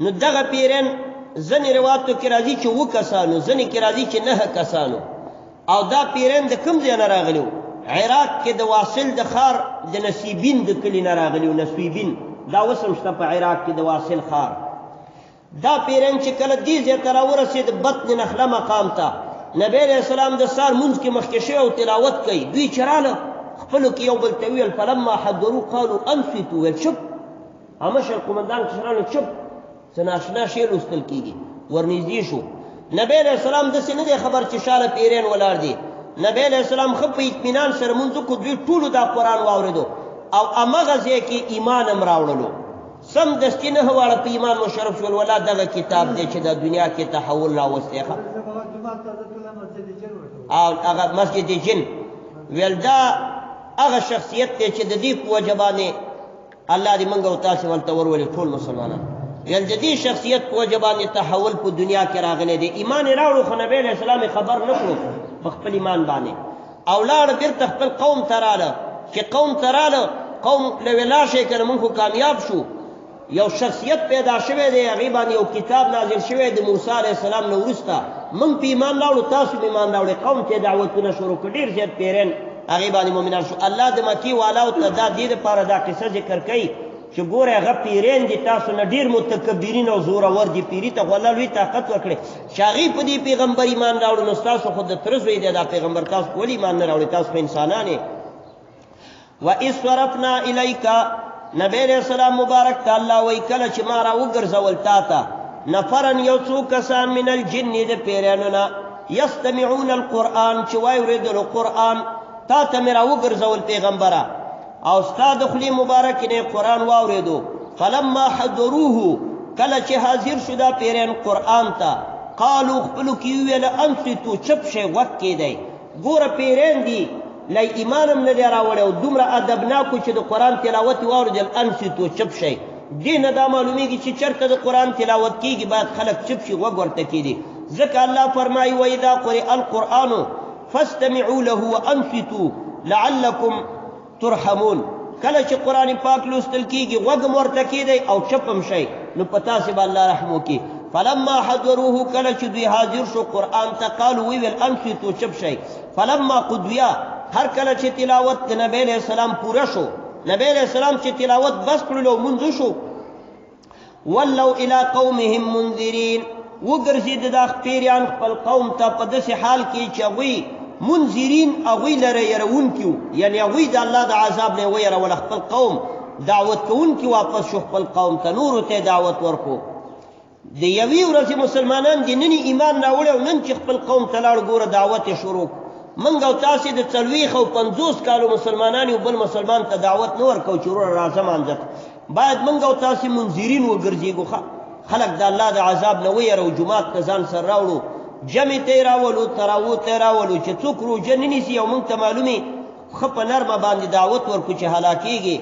نو دغه پیران ځینې روایتو کې راځي چې اووه کسانو، ځینې کې راځي چې نهه کسانو. او دا پیران د کوم ځای نه راغلي وو؟ عراق کې د واصل د ښار د نصیبین د کلي نه راغلي وو. نصیبین دا اوس هم شته په عراق کې د واصل ښار. دا پیران چې کله دې ځای ته راورسېد، بطن نخله مقام ته، نبی علیہ السلام د سهار مونځ کې مخکې شوی او تلاوت کوي. دوی چې راله خپلو کې یو بل ته وویل، فلما حضروا قالوا انصتوا، ویل چپ. مشر قومندان کشرانو چپ، څه ناشنا شی لوستل کېږي. ورنږدې شو، نبی علیہ السلام داسې نه دی خبر چې شاله پیران ولاړ دي. نبی علیہ السلام ښه په اطمینان سره مونځ وکړو، دوی ټولو دا قرآن واورېدو او همغه ځای کې ایمان هم راوړلو. سمدستي نهه واړه په ایمان مشرف شول. ولا دغه کتاب دی چې د دنیا کې تحول راوستی. ښه او هغه مسجد جن ویل دا هغه شخصیت دی چې د دې په وجه باندې الله دې موږ او تاسې ورته ورولي ټول مسلمانان. یعنی د دې شخصیت په وجه باندې تحول په دنیا کې راغلی دی. ایمان یې راوړو خو نبی علیه السلام یې خبر نه کړو په خپل ایمان باندې، او لاړ بېرته خپل قوم ته راله. چې قوم ته راله، قوم له ویې لاړ شئ که نه موږ خو کامیاب شو. یو شخصیت پیدا شوی دی، هغې باندې یو کتاب نازل شوی د موسی علیه السلام نه وروسته. موږ په ایمان راوړو، تاسو په ایمان راوړئ. قوم ته دعوتونه شروع کړ، ډېر زیات پیران هغې باندې مؤمنان شو. الله د مکې والاو ته دا دې دپاره دا قصه ذکر کوي چې ګوره هغه پیران دي تاسو نه ډېر متکبرین او زورور دي. پیري ته خو الله لوی طاقت ورکړی چې هغې په دې پیغمبر ایمان راوړو، نو ستاسو خو د تره زوی دی دا پیغمبر، تاسو ولې ایمان نه راوړئ؟ تاسو خو انسانان یې. وَإِذْ صَرَفْنَا إِلَيْكَ، نبی علیہ السلام مبارک ته الله وایي کله چې ما راوګرځول تا ته نفرا یو څو کسان من الجن د پیرانو نه یستمعون القرآن چې وایورېدلو قرآن، تا ته مې راوګرځول پیغمبره، او ستا د خولې مبارکې نه قرآن واورېدو. فلما حضروه، کله چې حاضر شو دا پیران قرآن ته، قالو خپلو کې وویل انصتو، چپ شئ، غوږ کېدئ. ګوره پیران دي لا ایمان هم نه دی راوړی او دومره ادبناکو چې د قرآن تلاوت یې واورېدل، انصتو، چپ شئ. دې نه دا معلومیږي چې چېرته د قرآن تلاوت کېږي باید خلک چپ شي، غوږ ورته کېږي. ځکه الله فرمایي وإذا قرئ القرآن فاستمعوا له وأنصتوا لعلكم ترحمون. کله چې قرآن پاک لوستل کېږي غوږ هم ورته کېدی او چپ هم شئ، نو په تاسې به الله رحم وکړي. فلما حضروه، کله چې دوی حاضر شو قرآن ته، قالو ویل انصتو، چپ شئ. فلما قضیا، هر کله چې تلاوت د نبی علیه السلام پوره شو، نبی علیه السلام چې تلاوت بس کړلو او مونځ وشو، ولوا الی قومهم منذرین، وګرځېد دا پیریان خپل قوم ته په داسې حال کې چې هغوی منذرین، هغوی لره یروونکي وو، یعنې هغوی د الله د عذاب نه ویرول. خپل قوم دعوت کوونکي واپس شو خپل قوم ته، نورو ته دعوت ورکړو. د یوې ورځې مسلمانان دې نن ایمان راوړی او نن چې خپل قوم ته لاړ، ګوره دعوت یې شروع. موږ او تاسې د 40 او 50 کالو مسلمانان یو بل مسلمان ته دعوت نه ورکوو چې وروره راځه مانځه ته. باید موږ او تاسې منذرین وګرځېږو، خلک د الله د عذاب نه ویرو، جومات ته ځان سره راوړو، جمع ته یې راولو، تراوو ته یې راولو، چې څوک روژه نه نیسي او موږ ته معلومې ښه په نرمه باندې دعوت ورکړو چې هلاکېږي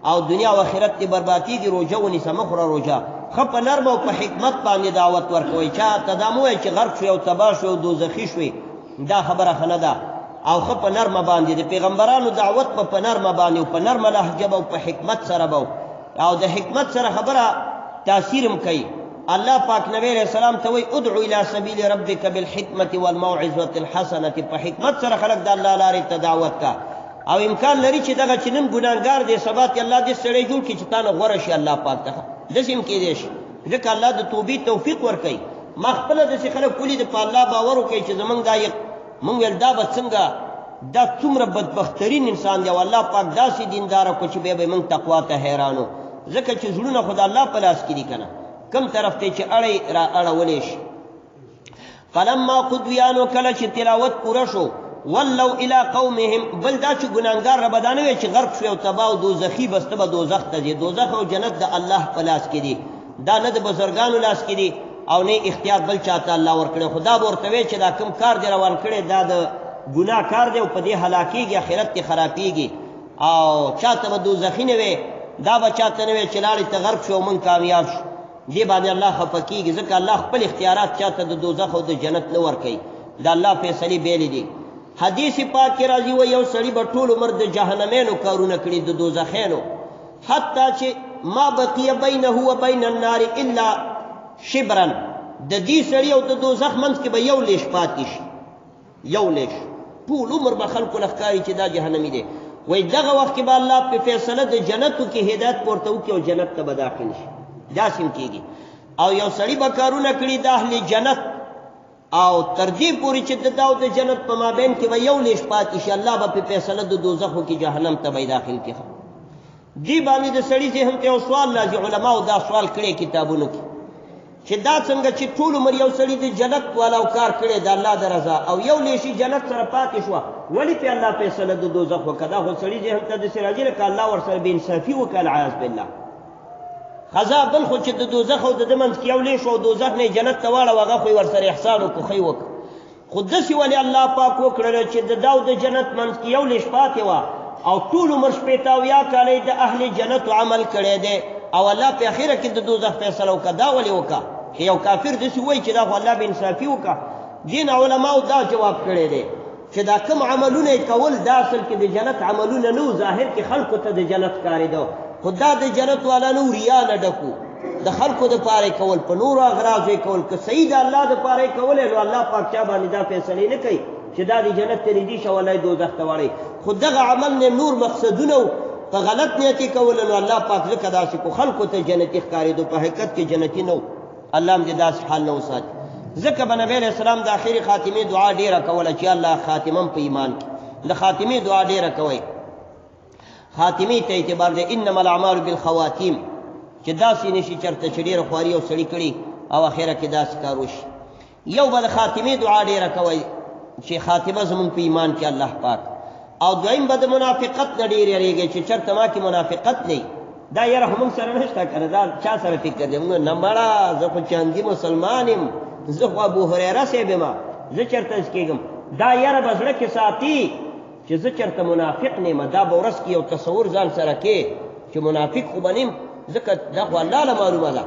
او دنیا او آخرت دې بربادېږي، روژه ونیسه، مه خوره روژه. ښه په نرمه او په حکمت باندې دعوت ورکوئ. چا ته دا مه وایئ چې غرق شوې او تباه شوې او دوزخي شوې، دا خبره ښه نه ده. او ښه په نرمه باندې د پیغمبرانو دعوت په نرمه باندې او په نرمه لهجه به او په حکمت سره به، او د حکمت سره خبره تاثیر هم کوي. الله پاک نبی علیہ السلام ته وایي ادعو الی سبیل ربک بالحکمة والموعظة الحسنة، په حکمت سره خلک د الله لارې ته دعوت کا. او امکان لري چې دغه چې نن ګناهګار دی سبا ته الله دې سړی جوړ کړي چې تا نه غوره شي الله پاک ته، داسې هم کېدی شي، ځکه الله د توبې توفیق ورکوي. ما خپله داسې خلک ولید په الله باور وکړي چې زمونږ دا مونږ ویل دا به څنګه، دا څومره بدبخترین انسان دی، او الله پاک داسې دینداره کړو چې بیا به مونږ تقوا ته حیرانو، ځکه چې زړونه خو د الله په لاس کې دي که نه، کوم طرف ته چې اړی را اړولی شي. فلما قضیانو، کله چې تلاوت پوره شو، ولوا الی قومهم، بل دا چې ګناهګار را به دا نه وایي چې غرق شوی او تباه او دوزخي، بس ته به دوزخ ته ځې. دوزخ او جنت د الله په لاس کې دي، دا نه د بزرګانو لاس کې دي او نه اختیار بل چاته الله ورکړی. خو دا به ورته وایي چې دا کوم کار دې روان کړی دا د ګناه کار دی او په دې هلاکېږي، آخرت دې خرابېږي، او چاته به دوزخي نه وي، دا به چاته نه وي چې لاړې ته غرق شو او موږ کامیاب شو. دې باندې الله خفه کېږي، ځکه الله خپل اختیارات چاته د دوزخ او د جنت نه ورکوي، د الله فیصلې بېلې دي. حدیث پاک کې راځي وایي یو سړي به ټول عمر د جهنمینو کارونه کړي، د دوزخینو، حتی چې ما بقیه بینه و بین النار الا شبرا، د دې سړي او د دوزخ منځ کې به یو لیش پاتې شي، یو لیش. ټول عمر به خلکو له ښکاري چې دا جهنمي دی. وایي دغه وخت کې به الله په فیصله د جنتو کې هدایت پورته وکړي او جنت ته به داخل شي. داسې هم کېږي. او یو سړي به کارونه کړي د اهل جنت، او تر دې پورې چې د ده او د جنت په مابین کې به یو لیش پاتې شي، الله به په فیصله د دوزخو کې جهنم ته به یې داخل کړي. دې باندې د سړي ذهن ته یو سوال راځي، علماو دا سوال کړی کتابونو کې چې دا څنګه چې ټول عمر یو سړي د جنت والاو کار کړی د الله د رضا، او یو لیشي جنت سره پاتې شوه، ولې پې الله فیصله د دوزخ وکړه؟ دا خو سړي ذهن ته داسې راځي لکه الله ورسره بې انصافي وکړه، العیاذ بالله. خزا بل خو چې د دوزخ او د ده منځ کې یو لیش او دوزخ نه جنت ته واړوه، هغه خو یې ورسره احسان وکړو، ښه یې وکړه. خو داسې ولې الله پاک وکړله چې د ده او د جنت منځ کې یو لیش پاتې وه، او ټول عمر 70 کاله د اهل جنت عمل کړی دی او الله په اخره کې د دوزخ فیصله وکړه. دا ولې وکړه؟ یو کافر داسې وایي چې دا خو الله بې انصافي وکړه. دین علماو دا جواب کړی دی چې دا کوم عملونه یې کول دا اصل کې د جنت عملونه نه وو، ظاهر کې خلکو ته د جنت ښکارېده، خو دا د جنت والا نه وو، ریا نه ډکو، د خلکو دپاره یې کول، په نورو اغراضو یې کول. که صحیح د الله دپاره یې کولی نو الله پاک چا باندې دا فیصلې نه کوي چې دا د جنت ته نږدې شه او الله یې دوزخ ته واړوي. خو دغه عمل نه نور مقصدونه وو، په غلط نیت یې کول، نو الله پاک ځکه داسې کو، خلکو ته جنتي ښکارېدو، په حقیقت کې جنتي نه وو. الله هم دې داسې حال نه وساتي. ځکه به نبی علیه السلام د اخري خاتمې دعا ډېره کوله چې الله خاتمه هم په ایمان کې، د خاتمې دعا ډېره کوئ. خاتمې ته اعتبار دی، انما الاعمال بالخواتیم، چې داسې نشي چېرته چې ډېره خواري او سړي کړي او اخره کې داسې کار وشي. یو به د خاتمې دعا ډېره کوئ چې خاتمه زمونږ په ایمان کې الله پاک، او دویم به د منافقت نه ډېر یریږئ چې چېرته ما کې منافقت نه. دا یاره خو موږ سره نشته که نه، دا چا سره فکر دی؟ موږ نه مړه، زه خو چاندي مسلمان یم، زه خو ابو هریره صاحب یم، زه چېرته کېږم؟ دا یاره به زړه کې ساتي چې زه چېرته منافق نه یم. دا به ورځ کې یو تصور ځان سره کې چې منافق خو به نه یم، ځکه دا خو الله له معلومه ده.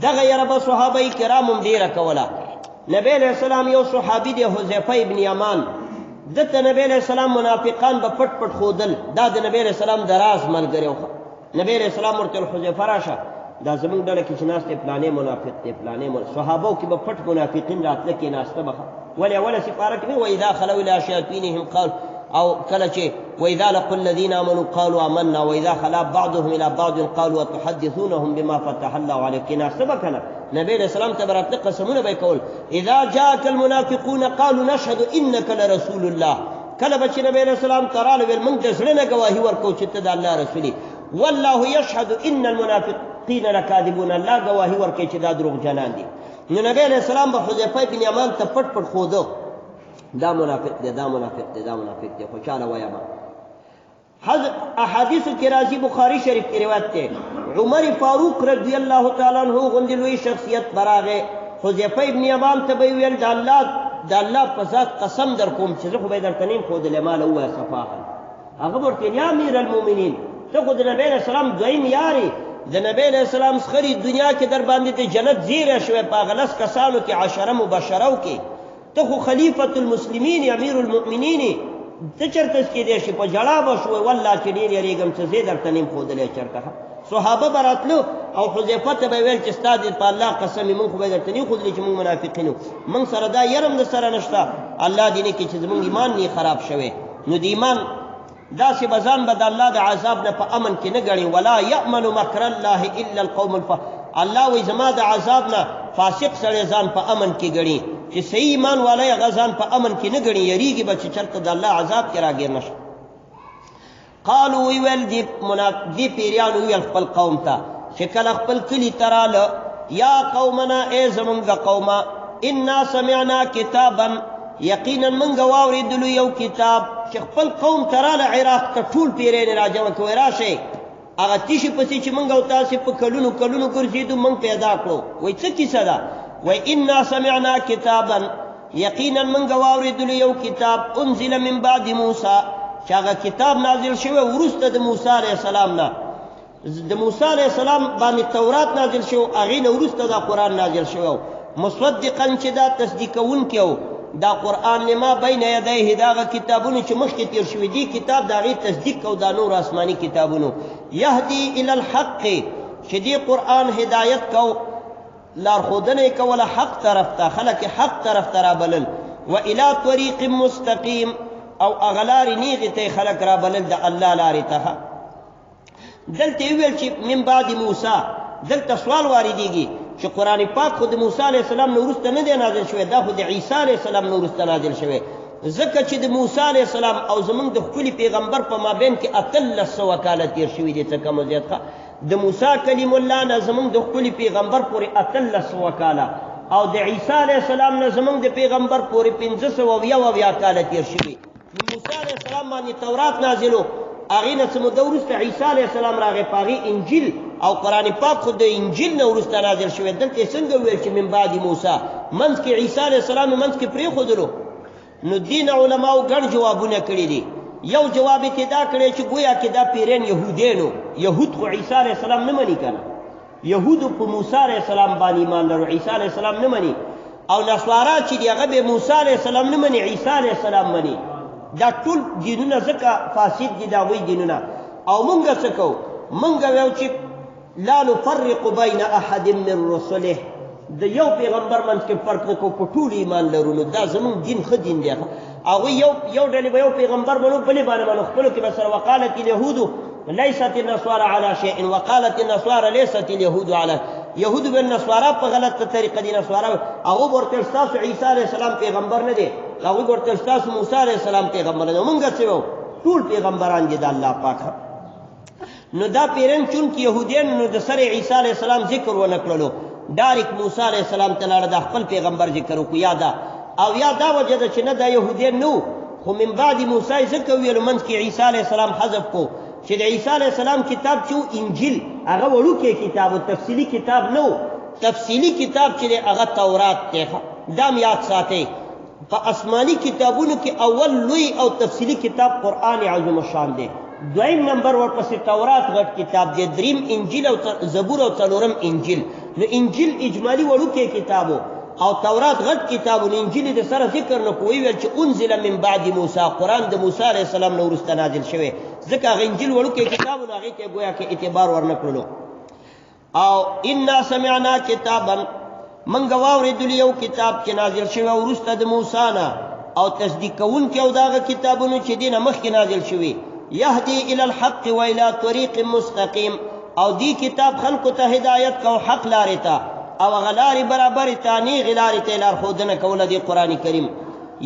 دغه یاره به صحابه کرام هم ډېره کوله. نبی علیه السلام یو صحابي دی حذیفه ابن یمان، ده ته نبی علیه السلام منافقان به پټ پټ ښودل. دا د نبی علیه السلام د راز ملګری و. نبی علیه السلام ورته ویل حذیفه راشه، دا زمونږ ډله کې چې ناست دی پلانې منافق دی، پلانې منافق. صحابو کې به پټ منافقین راتله کېناسته به، ولې اوله سپاره کې نه واذا خلو الى شیاطینهم قال، او کله چې واذا لقوا الذين امنوا قالوا آمنا واذا خلا بعضهم الى بعض قالوا تحدثونهم بما فتح الله عليكم، کېناسته به که نه. نبی علیه السلام ته به راتله قسمونه به یې کول، اذا جاءك المنافقون قالوا نشهد انك لرسول الله. کله به چې نبی علیه السلام ته راغله ویل موږ د زړه نه ګواهي ورکوو چې ته د الله رسول یې، والله یشهد ان المنافقین لکاذبون، الله ګواهي ورکوي چې دا دروغجنان دي. نو نبی علیه السلام به حذیفه بن یمان ته پټ پټ ښوده، دا منافق دی، دا منافق دی، دا منافق دی، خو چاله وایم. حضرت احادیث کې راځي، بخاری شریف کې روایت دی، عمر فاروق رضی الله تعالی عنہ غوندې لوی شخصیت به راغی، حذیفه ابن یمان ته به یې ویل د الله په ذات قسم در کوم چې زه خو به یې درته نه یم ښودلی، ما له ووایه صفاحا. هغه به ورته ویل یا امیر المؤمنین، ته خو د نبی علیه السلام دویم یار یې، د نبی علیه السلام څخري دنیا کې در باندې د جنت زیری شوی، په هغه 10 کسانو کې 10 مبشرو کې ته خو خلیفة المسلمین امیر المؤمنین، ته چېرته کېدی شي؟ په ژړا به شو، والله چې ډېر یریږم چې زه یې درته نه یم ښودلی چېرته. صحابه به راتلو او حذیفه ته به ویل چې ستا دې په الله قسم وي، موږ خو به یې درته نه ښودلی چې موږ منافقین یو، موږ سره دا یره هم در سره نشته، الله دې نه کړي چې زموږ ایمان نه خراب شوی. نو د ایمان داسې به ځان به د الله د عذاب نه په امن کې نه ګڼي، ولا یأمن مکر الله الا القوم الف، الله وایي زما د عذاب نه فاسق سړی ځان په امن کې ګڼي، چې صحیح ایمان والی هغه ځان په امن کې نه ګڼي، یریږي به چې چېرته د الله عذاب کې راګیر نه شي. قالو ویل دي پیریانو ویل خپل قوم ته چې کله خپل کلي ته راله، یا قومنا ای زمونږ قومه، انا سمعنا کتابا، یقینا مونږ واورېدلو یو کتاب. چې خپل قوم ته راله عراق ته ټول پیریان یې راجمع کړي، راشئ هغه تیشې پسې چې مونږ او تاسې په کلونو کلونو ګرځېدو مونږ پیدا کړو. وایي څه کیسه ده؟ وایي انا سمعنا کتابا، یقینا مونږ واورېدلو یو کتاب، انزل من بعد موسی، چې هغه کتاب نازل شوی وروسته د موسی علیه السلام نه. د موسی علیه السلام باندې تورات نازل شو، هغې نه وروسته دا قرآن نازل شوی، مصدقا چې دا تصدیقوونکی و دا قرآن لما بین یدیه، د هغه کتابونو چې مخکې تېر شوي دي کتاب د هغې تصدیق او دا نور آسماني کتابونو. یهدي الی الحق، چې دې قرآن هدایت کو، لارښودنه یې کوله حق طرف ته، خلک یې حق طرف ته رابلل، و الی طریق مستقیم، او هغه لارې نیغې ته یې خلک رابلل، د الله لارې ته. دلته یې وویل چې من بعد موسی، دلته سوال واردېږي چې قرآن پاک خو د موسی علیه السلام نه وروسته نه دی نازل شوی، دا خو د عیسی علیه السلام نه وروسته نازل شوی، ځکه چې د موسی علیه السلام او زمونږ د ښکلي پیغمبر په مابین کې 1800 کاله تېر شوي دي، څه کم او زیات. د موسی کلیم الله نه زمونږ د ښکلي پیغمبر پورې 1800 کاله، او د عیسی علیه السلام نه زمونږ د پیغمبر پورې 571 کاله تېر شوي. نو موسی علیه السلام باندې تورات نازلو، هغې نه څه موده وروسته عیسی علیه السلام راغی، په هغې انجیل او قرآن پاک خو د انجیل نه وروسته نازل شوی. دلته یې څنګه وویل چې من بعد موسی، منځ کې عیسی علیه السلام منځ کې پرېښودلو؟ نو دین علماو ګڼ جوابونه کړي دي. یو جواب یې دا کړی چې ګویا کې دا پیران یهودینو، یهود خو عیسی علیه السلام نه مني که نه، یهودو په موسی علیه السلام باندې ایمان لرو، عیسی علیه السلام نه مني، او نصارا چې دی هغه به موسی علیه السلام نه مني، عیسی علیه السلام مني. دا ټول دینونه ځکه فاسد دي، دا وی دینونه. او مونږ څه کوو؟ مونږ ویو چې لا نفرق بین احد من رسله، د یو پیغمبر منځ کې فرق نه کوو، په ټول ایمان لرو. نو دا زمونږ دین ښه دین دی. هغوی یو یو ډلې به یو پیغمبر منو، بلې باندې منو، خپلو کې به سره وقالت اليهود ليست النصارى على شيء وقالت النصارى ليست اليهود على، يهود به النصارى په غلطه طریقه دي، نصارا هغه ورته ستاسو عیسی علیه السلام پیغمبر نه دی، هغه ورته ستاسو موسی علیه السلام پیغمبر نه دی. مونږ څه وو؟ ټول پیغمبران دي د الله پاک. نو دا پیرن چون کې يهودیان نو د سره عیسی علیه السلام ذکر ونه کړلو، ډایرک موسی علیه السلام ته لاړه، د خپل پیغمبر ذکر وکړو. یا دا او یا دا وجه ده چې نه دا يهودیان نو، خو من بعد موسی ځکه ویلو منځ کې عیسی علیه السلام حذف کو چې د عیسی علیه السلام کتاب چې انجیل هغه وړوکی کتاب او تفصیلی کتاب نه و، تفصیلی کتاب چې هغه تورات دی. دا هم یاد ساتئ، په آسماني کتابونو کې اول لوی او تفصیلی کتاب قرآن عظیم الشان دی، دویم نمبر ورپسې تورات غټ کتاب دی، دریم انجیل او زبور او څلورم انجیل. نو انجیل اجمالی وړوکی کتاب او تورات غټ کتاب، نو انجیل د سره ذکر نه کوي، ویل چې انزل من بعد موسی، قرآن د موسی علیه السلام نه وروسته نازل شوی، ځکه هغه انجیل وړوکی کتاب نو هغې ته ګویا کې اعتبار ورنه کړلو. او انا سمعنا کتابا، منګه واورېدل یو کتاب چې نازل شوی وروسته د موسی نه، او تصدیق کوونکی او دغه کتابونو چې دینه مخکې نازل شوي، یهدی الی الحق و الی طریق مستقیم، او دی کتاب خلکو ته هدایت کو حق لارې ته او هغه لارې برابرې ته، نیغې لارې ته یې لارښودنه کوله دی قرآن کریم.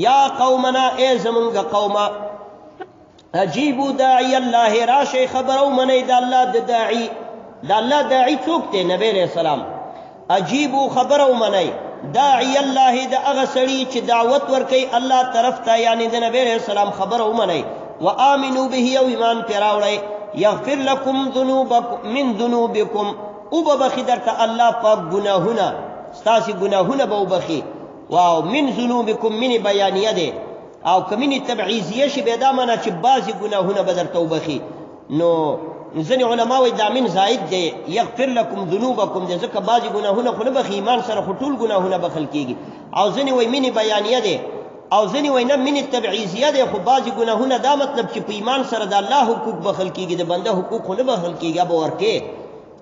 یا قومنا، ای زمونږ قومه، اجیبو داعی الله، راشئ خبره ومنئ د الله د داعي. د الله داعي څوک دی؟ نبی علیه السلام. اجیبو خبره ومنئ داعی الله، د هغه سړي چې دعوت ورکوي الله طرف ته، یعنې د نبی علیه السلام خبره ومنئ. وآمنو به، او ایمان پرې راوړئ. یغفر لکم ذنوبکم من ذنوبکم، وبه بخښي درته الله پاک ګناهونه، ستاسې ګناهونه به وبخښي. واو من ذنوبکم من بیانیه دی، او که من تبعیضیه شي بیا دا معنا چې بعضې ګناهونه به درته وبخښي. نو ځینې علما وایي دا من زاید دی، یغفر لکم ذنوبکم دی، ځکه بعضې ګناهونه خو نه بخښي، ایمان سره خو ټول ګناهونه بخښل کېږي. او ځینې وایي من بیانیه دی، او ځینې وایي نه من تبعیضیه دی، خو بعضې ګناهونه دا مطلب چې په ایمان سره د الله حقوق بخښل کېږي، د بنده حقوق خو نه بخښل کېږي، به ورکې.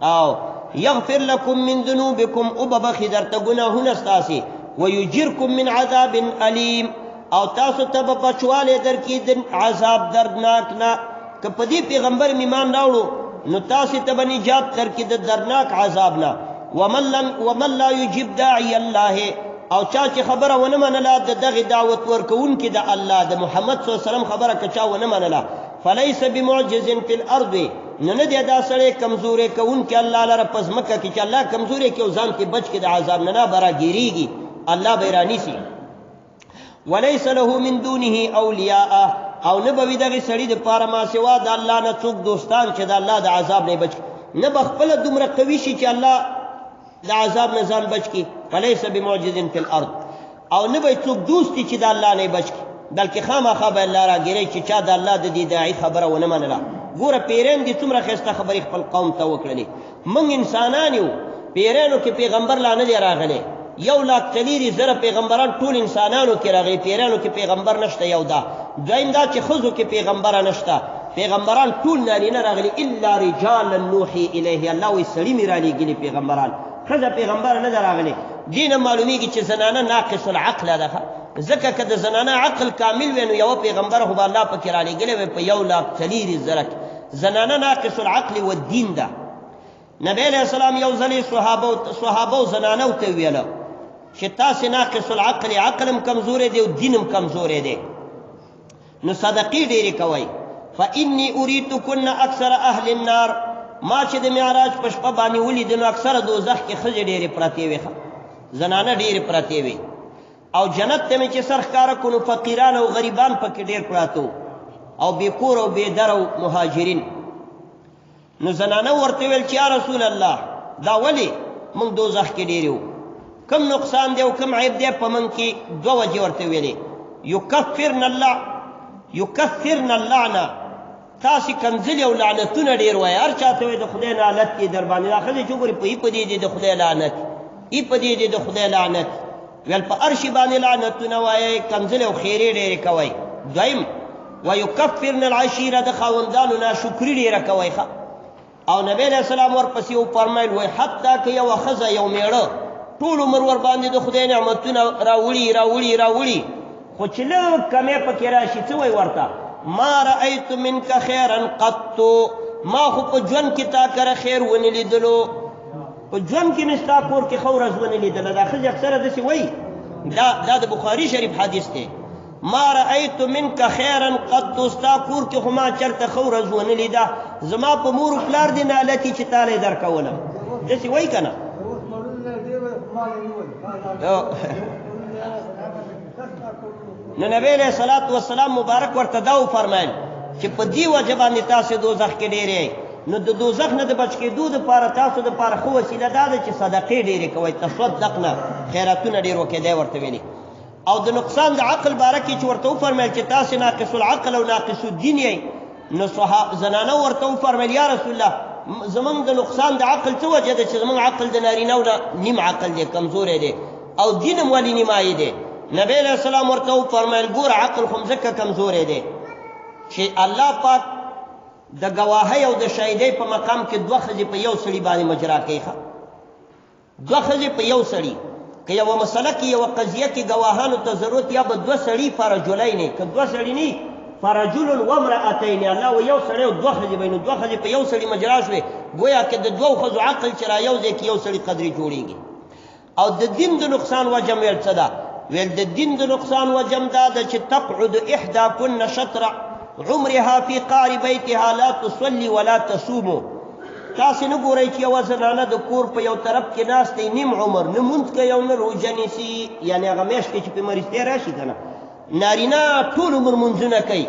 او یغفر لکم من ذنوبکم، وبه بخښي درته ګناهونه ستاسې. ویجرکم من عذاب الیم، او تاسو ته به بچوالی درکړي د عذاب دردناک نه. که په دې پیغمبر مې ایمان راوړو نو تاسو ته به نجات درکړي د دردناک عذاب نه. ومن لا یجب داعی الله، او چا چې خبره ونه منله د دغې دعوت ورکوونکي د الله د محمد صلی الله علیه وسلم خبره که چا ونه منله، فلیس بمعجز فی الارض، نو نه دی دا سړی کمزوری کوونکی الله لره په ځمکه کې، چې الله کمزوری کړي او ځان کې بچ کړي د عذاب نه، نه به راګیرېږي، الله به یې رانیسي. وليس له من دونه اولیاء، او نه به وي دغې سړي دپاره ما سوا د الله نه څوک دوستان چې د الله د عذاب نه بچ، نه به خپله دومره قوي شي چې الله د عذاب نه ځان بچ کړي. فلیس بمعجز فی الارض، او نه به څوک دوست چې د الله نه بچ کړي، بلکې خامخا به الله راګیری چې چا د الله د دې داعي خبره ونه منله. ګوره پیران دې څومره ښایسته خبرې خپل قوم ته وکړلې. موږ انسانان یو، پیرانو کې پیغمبر لا نه دی راغلی، 1,40,000 پیغمبران ټول انسانانو کې راغلي، پیرانو کې پیغمبر نشته. یو دا، دویم دا چې ښځو کې پیغمبره نشته، پیغمبران ټول نارینه راغلي، الا رجالا نوحي الیه، الله وایي سړي مې رالیږلي پیغمبران، ښځه پیغمبره نه ده راغلې. دې نه معلومیږي چې زنانه ناقص العقل ده، ځکه که د زنانه عقل کامل وی نو یوه پیغمبر خو به الله پکې رالیږلی وی په 1,40,000 کې. زنانه ناقص العقل و دین ده. نبی علیہ السلام یو ځلې صحابه او زنانو ته ویله چې تاسې ناقص العقل، عقل هم کمزوری دی او دین هم کمزوری دی، نو صدقې ډېرې کوئ. فإني أريتكن أكثر أهل النار، ما چې د معراج په شپه باندې ولید نو اکثره دوزخ کې ښځې ډېرې پرتې وې، زنانه ډېرې پرتې وې، او جنت ته مې چې سر ښکاره کړو نو فقیران او غریبان پکې ډېر پراته وو، او بې کور او بې در او مهاجرین. نو زنانه ورته ویل چې یا رسول الله دا ولې موږ دوزخ کې ډېر یو، کوم نقصان دی او کوم عیب دی په موږ کې؟ دوه وجې ورته ویلې، یکفرن الله، یکفرن اللعنه، تاسې کنځلې او لعنتونه ډېر وایئ، هر چا ته وایي د خدای نالت دی در باندې. دا ښځې چې وګوري په ای په دې دي د خدای لعنت، ای په دې دي د خدای لعنت، ویل په هر شي باندې لعنتونه وایئ، کنځلې او خیرې ډېرې کوئ. دویم ویکفرن العشیره، د خاوندانو ناشکري ډېره کوئ. ښه، او نبی علیه السلام ورپسې وفرمیل وایي حتی که یوه ښځه یو مېړه ټول عمر ورباندې د خدای نعمتونه راوړي راوړي راوړي، خو چې لږ کمی پکې راشي څه وایي ورته؟ ما رأیت منک خیرا قط، ما خو په ژوند کې تا کره خیر ونه لیدلو، په ژوند کې مې ستا کور کې ښه ورځ ونه لیدله. دا ښځې اکثره داسې وایي، دا د بخاري شریف حدیث دی. ما رأیت منک خیرا قط، ستا کور کې خو ما چېرته ښه ورځ ونه لیده، زما په مور و پلار دې نالتي چې تاله یې درکولم. داسې وایي که نه؟ نو نبی علیه الصلاة والسلام مبارک ورته دا وفرمایل چې په دې وجه باندې تاسې دوزخ کې ډېر یئ. نو د دوزخ نه د بچ کېدو دپاره تاسو دپاره ښه وسیله دا ده چې صدقې ډېرې کوئ، تصدقنه، خیراتونه ډېر وکړئ، دی ورته ویلي. او د نقصان د عقل باره کې چې ورته وفرمایل چې تاسې ناقص العقل او ناقص الدین یئ، نو زنانه ورته وفرمایل یا رسول الله زمونږ د نقصان د عقل څه وجه ده چې زمونږ عقل د نارینه نه نیم عقل دی، کمزوری دی، او دین هم ولې نیمایي دی؟ نبی علیه السلام ورته وفرمایل ګوره عقل خو ځکه کمزوری دی چې الله پاک د ګواهۍ او د شاهدۍ په مقام کې دوه ښځې په یو سړي باندې مجرا کوي. ښه، دوه ښځې په یو سړي، که یوه مسله کې یوه قضیه کې ګواهانو ته ضرورت یا به دوه سړي فرجلین، که دوه سړي نی فرجل وامرأتین، الله و یو سړی او دوه ښځې به، نو دوه ښځې په یو سړي مجرا شوې، ګویا که د دوو ښځو عقل چې را یو ځای کې یو سړي قدرې جوړېږي. او د دین د نقصان وجه ویل څه ده؟ ویل د دین د نقصان وجه دا ده چې تقعد احداکن شطر عمرها فی قعر بیتها لا تصلي ولا تصوم. تاسې نه ګورئ چې یوه زنانه د کور په یو طرف کې ناست دی نیم عمر، نه مونځ کوي او نه روژه نیسي، یعنې هغه میاشت کې چې پرې مریضتیا راشي که نه، نارینه ټول عمر مونځونه کوي،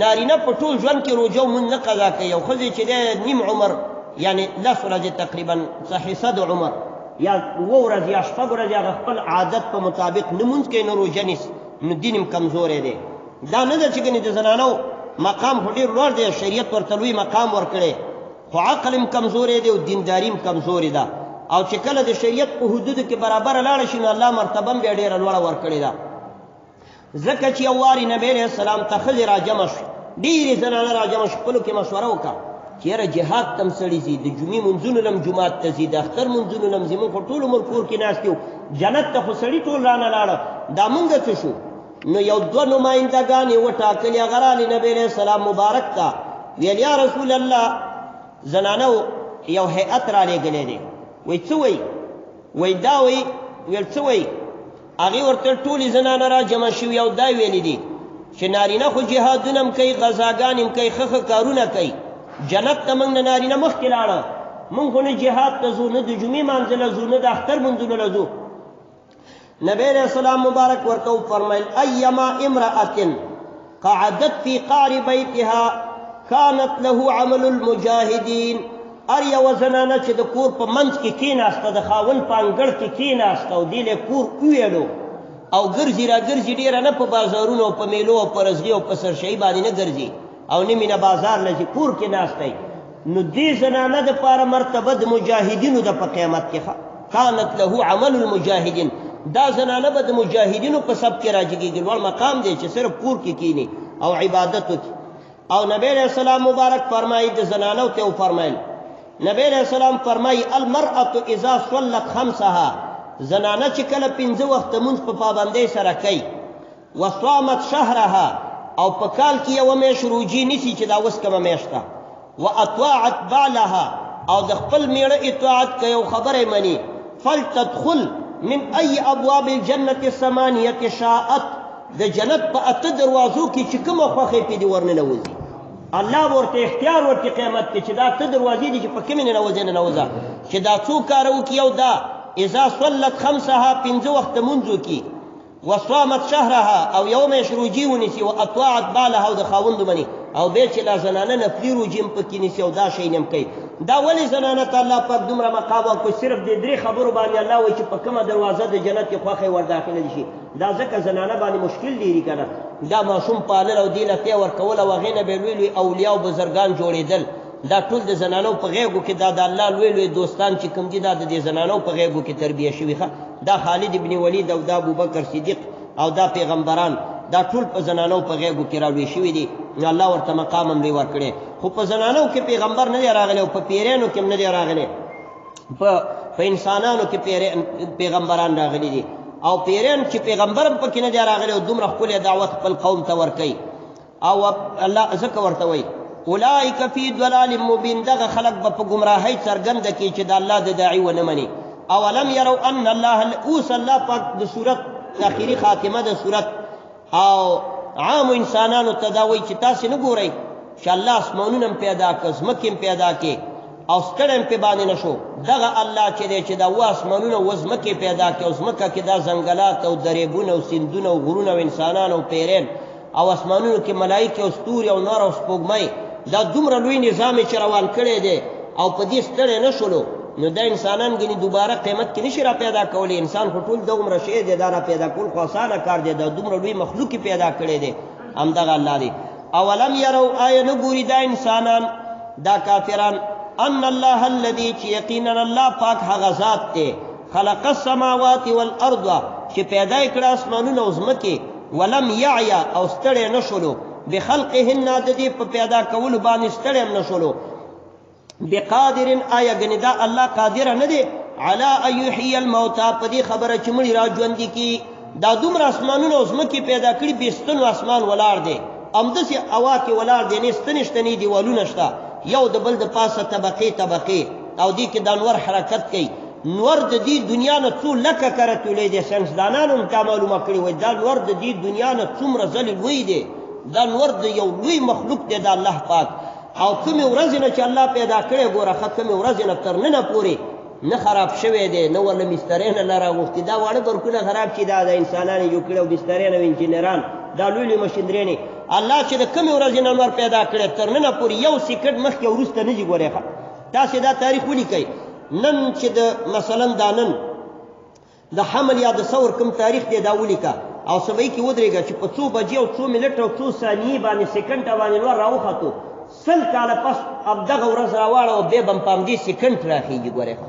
نارینه په ټول ژوند کې روژه او مونځ نه قضا کوي، او ښځې چې دی نیم عمر یعنې لس ورځې تقریبا څه حصه د عمر یا اووه ورځې یا شپږ ورځې هغه خپل عادت په مطابق نه مونځ کوي نه روژه نیسي، نو دین هم کمزوری دی. دا نه ده چې ګنې د زنانو مقام خو ډېر لوړ دی، شریعت ورته لوی مقام ورکړی، خو عقل هم کمزوری دی او دینداري هم کمزورې ده، او چې کله د شریعت په حدودو کې برابره لاړه شي نو الله مرتبه هم بیا ډېره لوړه ورکړې ده. ځکه چې یو وارې نبی علیه السلام ته ښځې راجمع شوې، ډېرې زنانه راجمع شوې، خپلو کې مشوره وکړه چې یاره جهاد ته هم سړي ځي، د جمعې مونځونو له هم جومات ته ځي، د اختر مونځونو له هم ځي، موږ خو ټول عمر کور کې ناست یو، جنت ته خو سړي ټول رانه لاړه، دا موږ څه شو؟ نو یو دوه نمایندګان یې وټاکلې، هغه راغلې نبی علیه السلام مبارک ته ویل یا رسول الله زنانو یو هیئت رالیږلی دی. وایي څه وایي؟ وایي دا وایي. ویل څه وایي؟ هغې ورته ټولې زنانه را جمع شوي او دا ویلي دي چې نارینه خو جهادونه هم کوي، غذاګانې هم کوي، ښه ښه کارونه کوي، جنت ته موږ نه نارینه مخکې لاړه، موږ خو نه جهاد ته ځو، نه د جمعې لمانځه له ځو، نه د اختر لمونځونو له ځو. نبی علیہ السلام مبارک ورته وفرمایل ایما امرأة قعدت فی قعر بیتها كانت له عمل المجاهدین. هر یوه زنانه چې د کور په منځ کې کېناسته، د خاوند په انګړ کې کېناسته او دې له کور وویلو او ګرځي را ګرځي ډېره نه په بازارونو او په میلو او په رزغي او په سرشهي باندې نه ګرځي او نه مینه بازار له ځي، کور کې ناسته، نو دې زنانه دپاره مرتبه د مجاهدینو ده په قیامت کې. کانت له عمل المجاهدین، دا زنانه به د مجاهدینو په صف کې راجګېږي، لوړ مقام دی چې صرف کور کې کینی او عبادت وکړي. او نبی علیہ السلام مبارک فرمایي د زنانو ته وفرمایل، نبی علیہ السلام فرمایي المرأة اذا صلت خمسها، زنانه چې کله پنځه وخته مونځ په پابندۍ سره کوي، وصامت شهرها، او په کال کې یوه میاشت روژې نیسي چې دا اوس کومه میاشت ده، واطاعت بعلها، او د خپل میړه اطاعت کوي او خبره یې مني، فلتدخل من ای ابواب الجنة الثمانیة شاءت، د جنت په اته دروازو کې چې کومه خوښه یې پرې دې ورننوځي. الله به ورته اختیار ورکړي قیامت کې چې دا اته دروازې دي چې په کومې ننوځې ننوځه، چې دا څو کاره وکړي. او دا اذا صلت خمسها، پنځه وخته مونځ وکړي، وصامت شهرها، او یوه میاشت روژې ونیسي، واطاعت بعلها، او د خاوند ومني، او بیا چې لا زنانه نفلي روژې هم پکې نیسي او دا شی نه هم کوي. دا ولې زنانه ته الله پاک دومره مقام ورکړو؟ صرف دې درې خبرو باندې الله وایي چې په کومه دروازه د جنت کې خوښه یې ورداخله شي. دا ځکه زنانه باندې مشکل ډېري که نه، دا ماشوم پالل او دې له پی ورکول او هغې نه به لوی لوی اولیا او بزرګان جوړېدل. دا ټول د زنانو په غېږو کې، دا د الله لوی لوی دوستان چې کوم دي، دا د دې زنانو په غېږو کې تربیه شوي. ښه، دا خالد ابن ولید او دا ابوبکر صدیق او دا پیغمبران، دا ټول په زنانو په غېږو کې رالوی شوي دي. نو الله ورته مقام هم لوی ورکړی. خو په زنانو کې پیغمبر نه دی راغلی او په پیرانو کې هم نه دی راغلی، په انسانانو کې پیغمبران راغلي دي. او پیران چې پیغمبر هم پکې نه دی راغلی او دومره ښکلی دعوت خپل قوم ته ورکوي. او الله ځکه ورته وایي اولئک فی ضلال مبین، دغه خلک به په ګمراهۍ څرګنده کړي چې د الله د داعي ونه مني. اولم یرو ان الله، اوس الله پاک د سورت اخري خاتمه د سورت او عام انسانانو ته دا وایي چې تاسې نه ګورئ چې الله اسمانونه هم پیدا کړه، ځمکې هم پیدا کړې او ستړی هم پرې باندې نه شو. دغه الله چې دی چې دا اووه اسمانونه اووه ځمکې پیدا کړې او ځمکه کې دا ځنګلات او درېبونه او سیندونه او غرونه او انسانان او پیران او اسمانونو کې ملایکې او ستوري او نور او سپوږمۍ، دا دومره لوی نظام یې چې روان کړی دی او په دې ستړی نه شولو، نو دا انسانان ګنې دوباره قیمت کې نشي را پیدا کولی. انسان خو ټول دغومره شی دی، دا را پیدا کول خو اسانه کار دی، دا دومره لوی مخلوق یې پیدا کړی دی، همدغه الله دی. اولم یرو، آیا نه ګوري دا انسانان، دا کافران، ان الله الذي، چې یقینا الله پاک هغه ذات دی، خلق السماوات والارض، چې پیدا یې کړه اسمانونه او ځمکې، ولم یعیا، او ستړی نه شولو، بخلقهن، د دې په پیدا کولو باندې ستړی هم نه شولو، بقادر، آیا ګنې دا الله قادر نه دی علی ان یحیی الموتی، په دې خبره چې مړي را ژوندي کړي. دا دومره اسمانونه او ځمکې پیدا کړي، بې ستنو اسمان ولاړ دی، همداسې هوا کې ولاړ دی، نه ستنې شته نه دیوالونه شته، یو د بل د پاسه طبقې طبقې، او دې کې دا نور حرکت کوي. نور د دې دنیا نه څو لکه کرتې لوی دی، ساینسدانانو هم دا معلومه کړې، وایي دا نور د دې دنیا نه څومره ځلې لوی دی، دا نور د یو لوی مخلوق دی د الله پاک. او کومې ورځې نه چې الله پیدا کړی، ګوره ښه، کومې ورځې نه تر ننه پورې نه خراب شوی دی، نه ورله مسترې نه لاره غوښتي. دا واړه برکونه خراب شي، دا د انسانانو جوړ کړي او مسترې نه انجینران، دا لوی لوی مشینرۍ، الله چې د کومې ورځې نه نور پیدا کړی تر ننه پورې یو سیکنډ مخکې وروسته نه ځي. ګورې ښه، تاسې دا تاریخ ولیکئ، نن چې د مثلا دا نن د حمل یا د ثور کوم تاریخ دی دا ولیکه او سبعي کې ودرېږه چې په څو بجې او څو منټ او څو ثانیې باندې سیکنډ باندې نور راوختو، 100 کاله پس همدغه ورځ راواړه او بیا به هم په همدې سیکنډ راخېږي. ګورې ښه،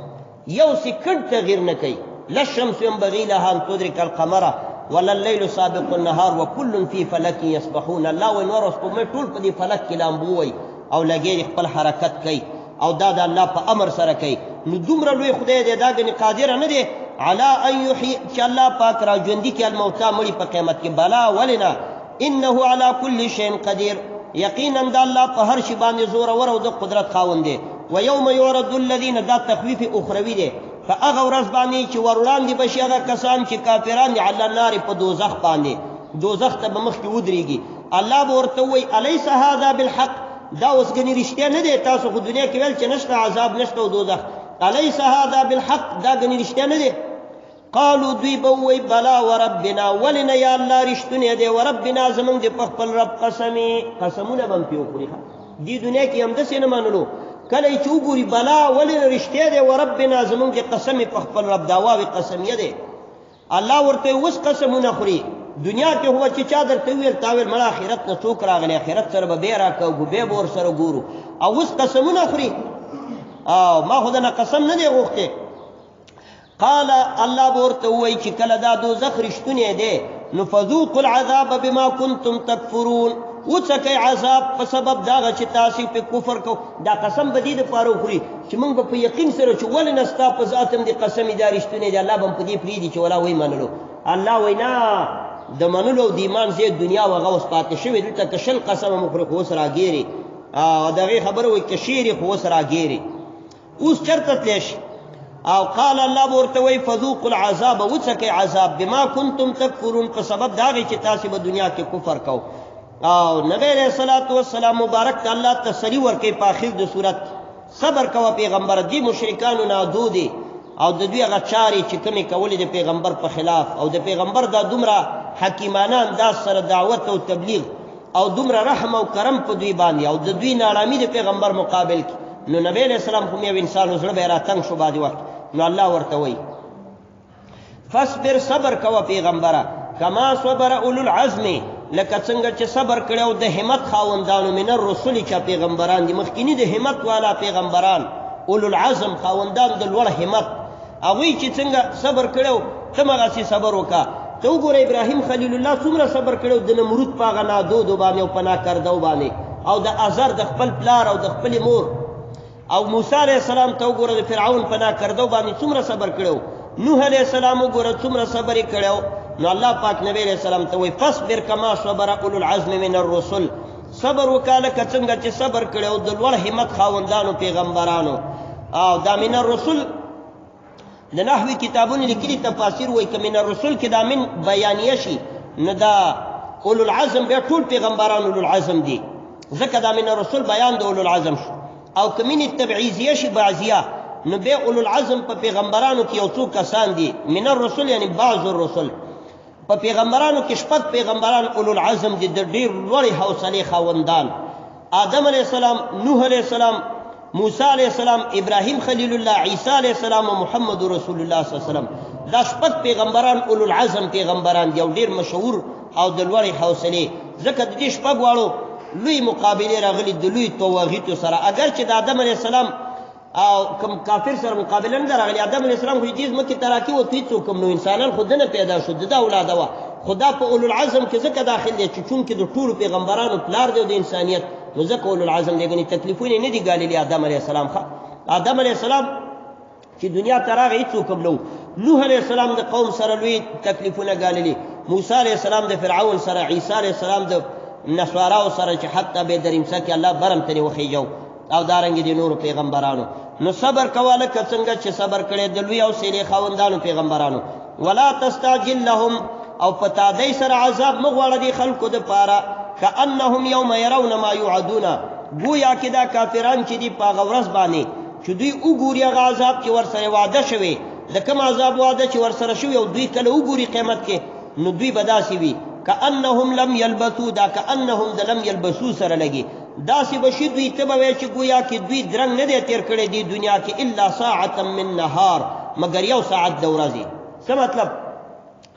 یو سیکنډ تغییر نه کوي. لا الشمس ينبغي لها ان تدرك القمر ولا الليل سابق النهار وكل في فلك يسبحون. الله وایي نور او سپوږمۍ ټول په دې فلک کې لامبو وایي او لګې خپل حرکت کوي او دا د الله په امر سره کوي. نو دومره لوی خدای دی، دا ګنې قادر نه دی علی ان یحیی، چې الله پاک را ژوندي کړي الموتی مړي په قیامت کې. بلا ولې نه، انه علی کل شیء قدیر، یقینا د الله په هر شي باندې زورور او د قدرت خاوند دی. ویوم یعرض الذین، دا تخویف اخروی دی، په هغه ورځ باندې چې ور وړاندې به شي هغه کسان چې کافران دي، علی النار، په دوزخ باندې، دوزخ ته به مخکې ودرېږي. الله به ورته ووایي الیس هذا بالحق، دا اوس ګنې رښتیا نه دی، تاسو خو دنیا کې ویل چې نشته عذاب نشته او دوزخ، الیس هذا بالحق، دا ګنې رښتیا نه دی. قالو، دوی به ووایي بلا وربنا، ولې نه یا الله رښتونی دی، وربنا زمونږ دې په خپل رب قسمې، قسمونه به هم پرې وخوري. ښه، دې دنیا کې همداسې نه منلو، کله یې چې وګوري بلا ولې نه رښتیا دی، وربنا زمونږ دې قسمې په خپل رب، دا واوې قسمیه دی. الله ورته اوس قسمونه خوري. دنیا کې هو چې چا درته وویل، تا ویل مړه آخرت نه څوک راغلی، آخرت سره به بیا راکوږو، بیا به ورسره ګورو، او اوس قسمونه خوري. او ما خو درنه قسم نه دی غوښتی. قال، الله به ورته ووایي چې کله دا دوزخ رښتونی دی، نو فذوقوا العذاب بما کنتم تکفرون، وڅکئ عذاب په سبب دغه چې تاسې په کفر کو. دا قسم به دې دپاره وخوري چې موږ به په یقین سره چې ولې نه ستا په ذات هم دې قسم دا رښتونی دی، الله به هم په دې پرېږدي چې ولا ویې منلو. الله وایي نه، د منلو او د ایمان ځای دنیا او هغه اوس پاتې شوې، دلته که 20 قسمه هم وخوري خو اوس راګېري، او د هغې خبره وایي که شېري خو اوس راګېري، اوس چېرته تللی شي. او قال، الله به ورته وایي فذوقوا العذاب، وڅکئ عذاب بما کنتم تکفرون، په سبب د هغې چې تاسې به دنیا کې کفر کو. او نبی علیہ الصلوة والسلام مبارک ته الله تسلی ورکوي په اخر د صورت، صبر کوه پیغمبر، دې مشرکانو نادو دي او د دوی هغه چارې چې کومې کولې د پیغمبر په خلاف، او د پیغمبر دا دومره حکیمانه انداز سره دعوت او تبلیغ او دومره رحم او کرم په دوی باندې، او د دوی نارامی د پیغمبر مقابل کې، نو نبی علیہ السلام خو یو انسان زړه به راتنګ شو بعد وخت. نو الله ورته وایي فاصبر، صبر کوه پیغمبره، کما صبر اولو العزم، لکه څنګه چې صبر کړی او د همت خاوندانو، من الرسل چې پیغمبران دي، مخکیني د همت والا پیغمبران، اولو العزم خاوندان د لوړ همت، هغوی چې څنګه صبر کړی ته همغسې صبر وکړه. ته وګوره ابراهیم خلیل الله څومره صبر کړی د نمرود په هغه نادودو باندې او په ناکردو باندې، او د ازر د خپل پلار او د خپلې مور. او موسی علیه السلام ته وګوره د فرعون په ناکردو باندې څومره صبر کړی. نوح علیه السلام وګوره څومره صبر یې کړی. نو الله پاک نبی علیه السلام ته وایي فاصبر کما صبر اولو العزم من الرسل، صبر وکړه لکه څنګه چې صبر کړی او د لوړ همت خاوندانو پیغمبرانو. او دا من الرسل د نحوی کتابونو لیکلي تفاسیر وایي که من الرسل کې دا من بیانیه شي نو دا اولو العزم بیا ټول پیغمبران اولو العزم دي، ځکه دا من الرسل بیان د اولو العزم شو. او که من التبعیضیه شي بعضیه نو بیا اولو العزم په پیغمبرانو کې یو څو کسان دي، من الرسل یعنی بعض الرسل. په پیغمبرانو کې شپږ پیغمبران اولو العزم دي، د ډېر لوړې حوصلې خاوندان، آدم علیه السلام، نوح علیه السلام، موسی علیه السلام، ابراهیم خلیل الله، عیسی علیه السلام او محمد رسول الله صلی الله علیه وسلم. دا شپږ پیغمبران اولو العزم پیغمبران دي او ډېر مشهور او د لوړې حوصلې، ځکه د دې شپږ واړو لوی مقابلې راغلي د لوی طواغیتو سره. اګر چې د آدم علیه السلام او کوم کافر سره مقابله نه راغلي، آدم علیه السلام خو دې ځمکې ته راکېوت، هېڅوک هم نو انسانان خو دنه پیدا شو، د ده اولاده وه. خو دا په اولو العزم کې ځکه داخل دی چې چونکې د ټولو پیغمبرانو پلار دی او د انسانیت، نو ځکه اولو العزم دی، ګنې تکلیفونه یې نه دي ګاللي آدم علیه السلام. ښه آدم علیه السلام چې دنیا ته راغی هېڅوک هم نه و. نوح علیه السلام د قوم سره لوی تکلیفونه ګاللي، موسی علیه السلام د فرعون سره، عیسی علیه السلام د نصاراو سره چې حتی به دریمسه کې الله برم ترې وخیژو، او دارنګې د نورو پیغمبرانو. نو صبر کوه لکه څنګه چې صبر کړی د لوی حوصلې خاوندانو پیغمبرانو. ولا تستعجل لهم، او په تادۍ سره عذاب مه غواړه دې خلکو دپاره، کأنهم یوم یرون ما یوعدون، ګویا کې دا کافران چې دي په هغه ورځ باندې چې دوی وګوري هغه عذاب چې ورسره وعده شوی، د کوم عذاب وعده چې ورسره شوی، او دوی کله وګوري قیامت کې نو دوی به داسې وي کأنهم لم یلبثو، دا کأنهم د لم یلبثو سره لګي، داسې به شي دوی ته به وایي چې ګویا کې دوی درنګ نه دی تېر کړی دې دنیا کې الا ساعة من نهار، مګر یو ساعت د ورځې. څه مطلب؟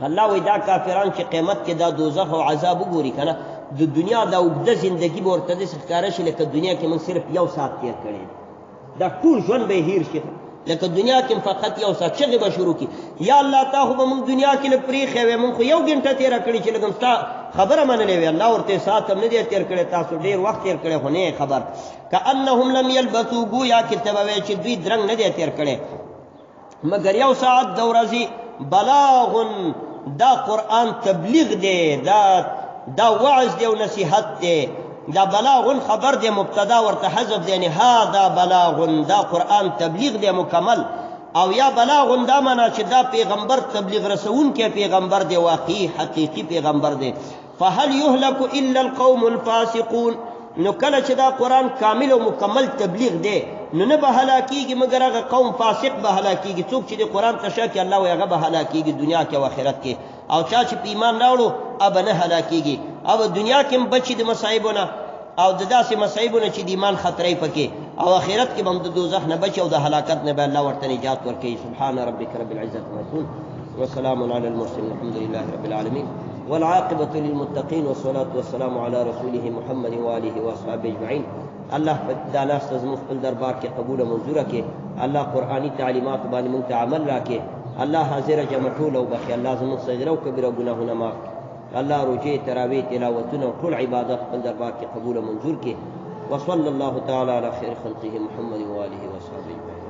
الله وایي دا کافران چې قیامت کې دا دوزخ او عذاب وګوري که نه، د دنیا دا اوږده زندګي به ورته داسې ښکاره شي لکه دنیا کې موږ صرف یو ساعت تېر کړی، دا ټول ژوند به یې هېر شي، لکه دنیا کې فقط یو ساعت. چغې به شروع کړي یا الله تا خو به موږ دنیا کې لږ پرېښی وی، موږ خو یو ګنټه تېره کړې چې لږ هم ستا خبره منلې وی. الله ورته ساعت هم نه دی تېر کړی، تاسو ډېر وخت تېر کړی خو نه یې خبر. کأنهم لم یلبثو، ګویا کې ته به وایې چې دوی درنګ نه دی تېر کړی مګر یو ساعت د ورځې. بلاغ، دا قرآن تبلیغ دی، دا وعظ دی او نصیحت دی. دا بلاغ خبر دی، مبتدا ورته حذف دی، یعنی هذا بلاغ، دا قرآن تبلیغ دی مکمل. او یا بلاغ دا معنا چې دا پیغمبر تبلیغ رسوونکی پیغمبر دی، واقعي حقیقي پیغمبر دی. فهل یهلک الا القوم الفاسقون، نو کله چې دا قرآن کامل او مکمل تبلیغ دی نو نه به هلاکیږي مګر هغه قوم فاسق به هلاکیږي، څوک چې د قرآن ته شا کې الله وایي هغه به هلاکیږي دنیا کې او آخرت کې. او چا چې په ایمان راوړو هغه نه هلاکیږي، او دنیا کې هم بچي د مصایبو نه او د داسې مصایبو نه چې د ایمان خطرې پکې، او آخرت کې به هم د دوزخ نه بچي او د هلاکت نه به الله ورته نجات ورکوي. سبحان ربک رب العزة عما يصفون وسلام على المرسلين الحمد لله رب العالمين والعاقبة للمتقين والصلاة والسلام على رسوله محمد وآله وأصحابه أجمعين. الله دا ناسته زموږ خپل دربار کې قبول او منظوره کړي. الله قرآني تعلیماتو باندې موږ ته عمل راکړي. الله حاضره جمع ټوله وبخښي. الله زموږ صغیره او کبیره ګناهونه معاف کړي. الله روژې، تراویح، تلاوتونه او ټول عبادت خپل دربار کې قبول او منظور کړي. وصلى الله تعالى على خير خلقه محمد وآله وصحبه أجمعين.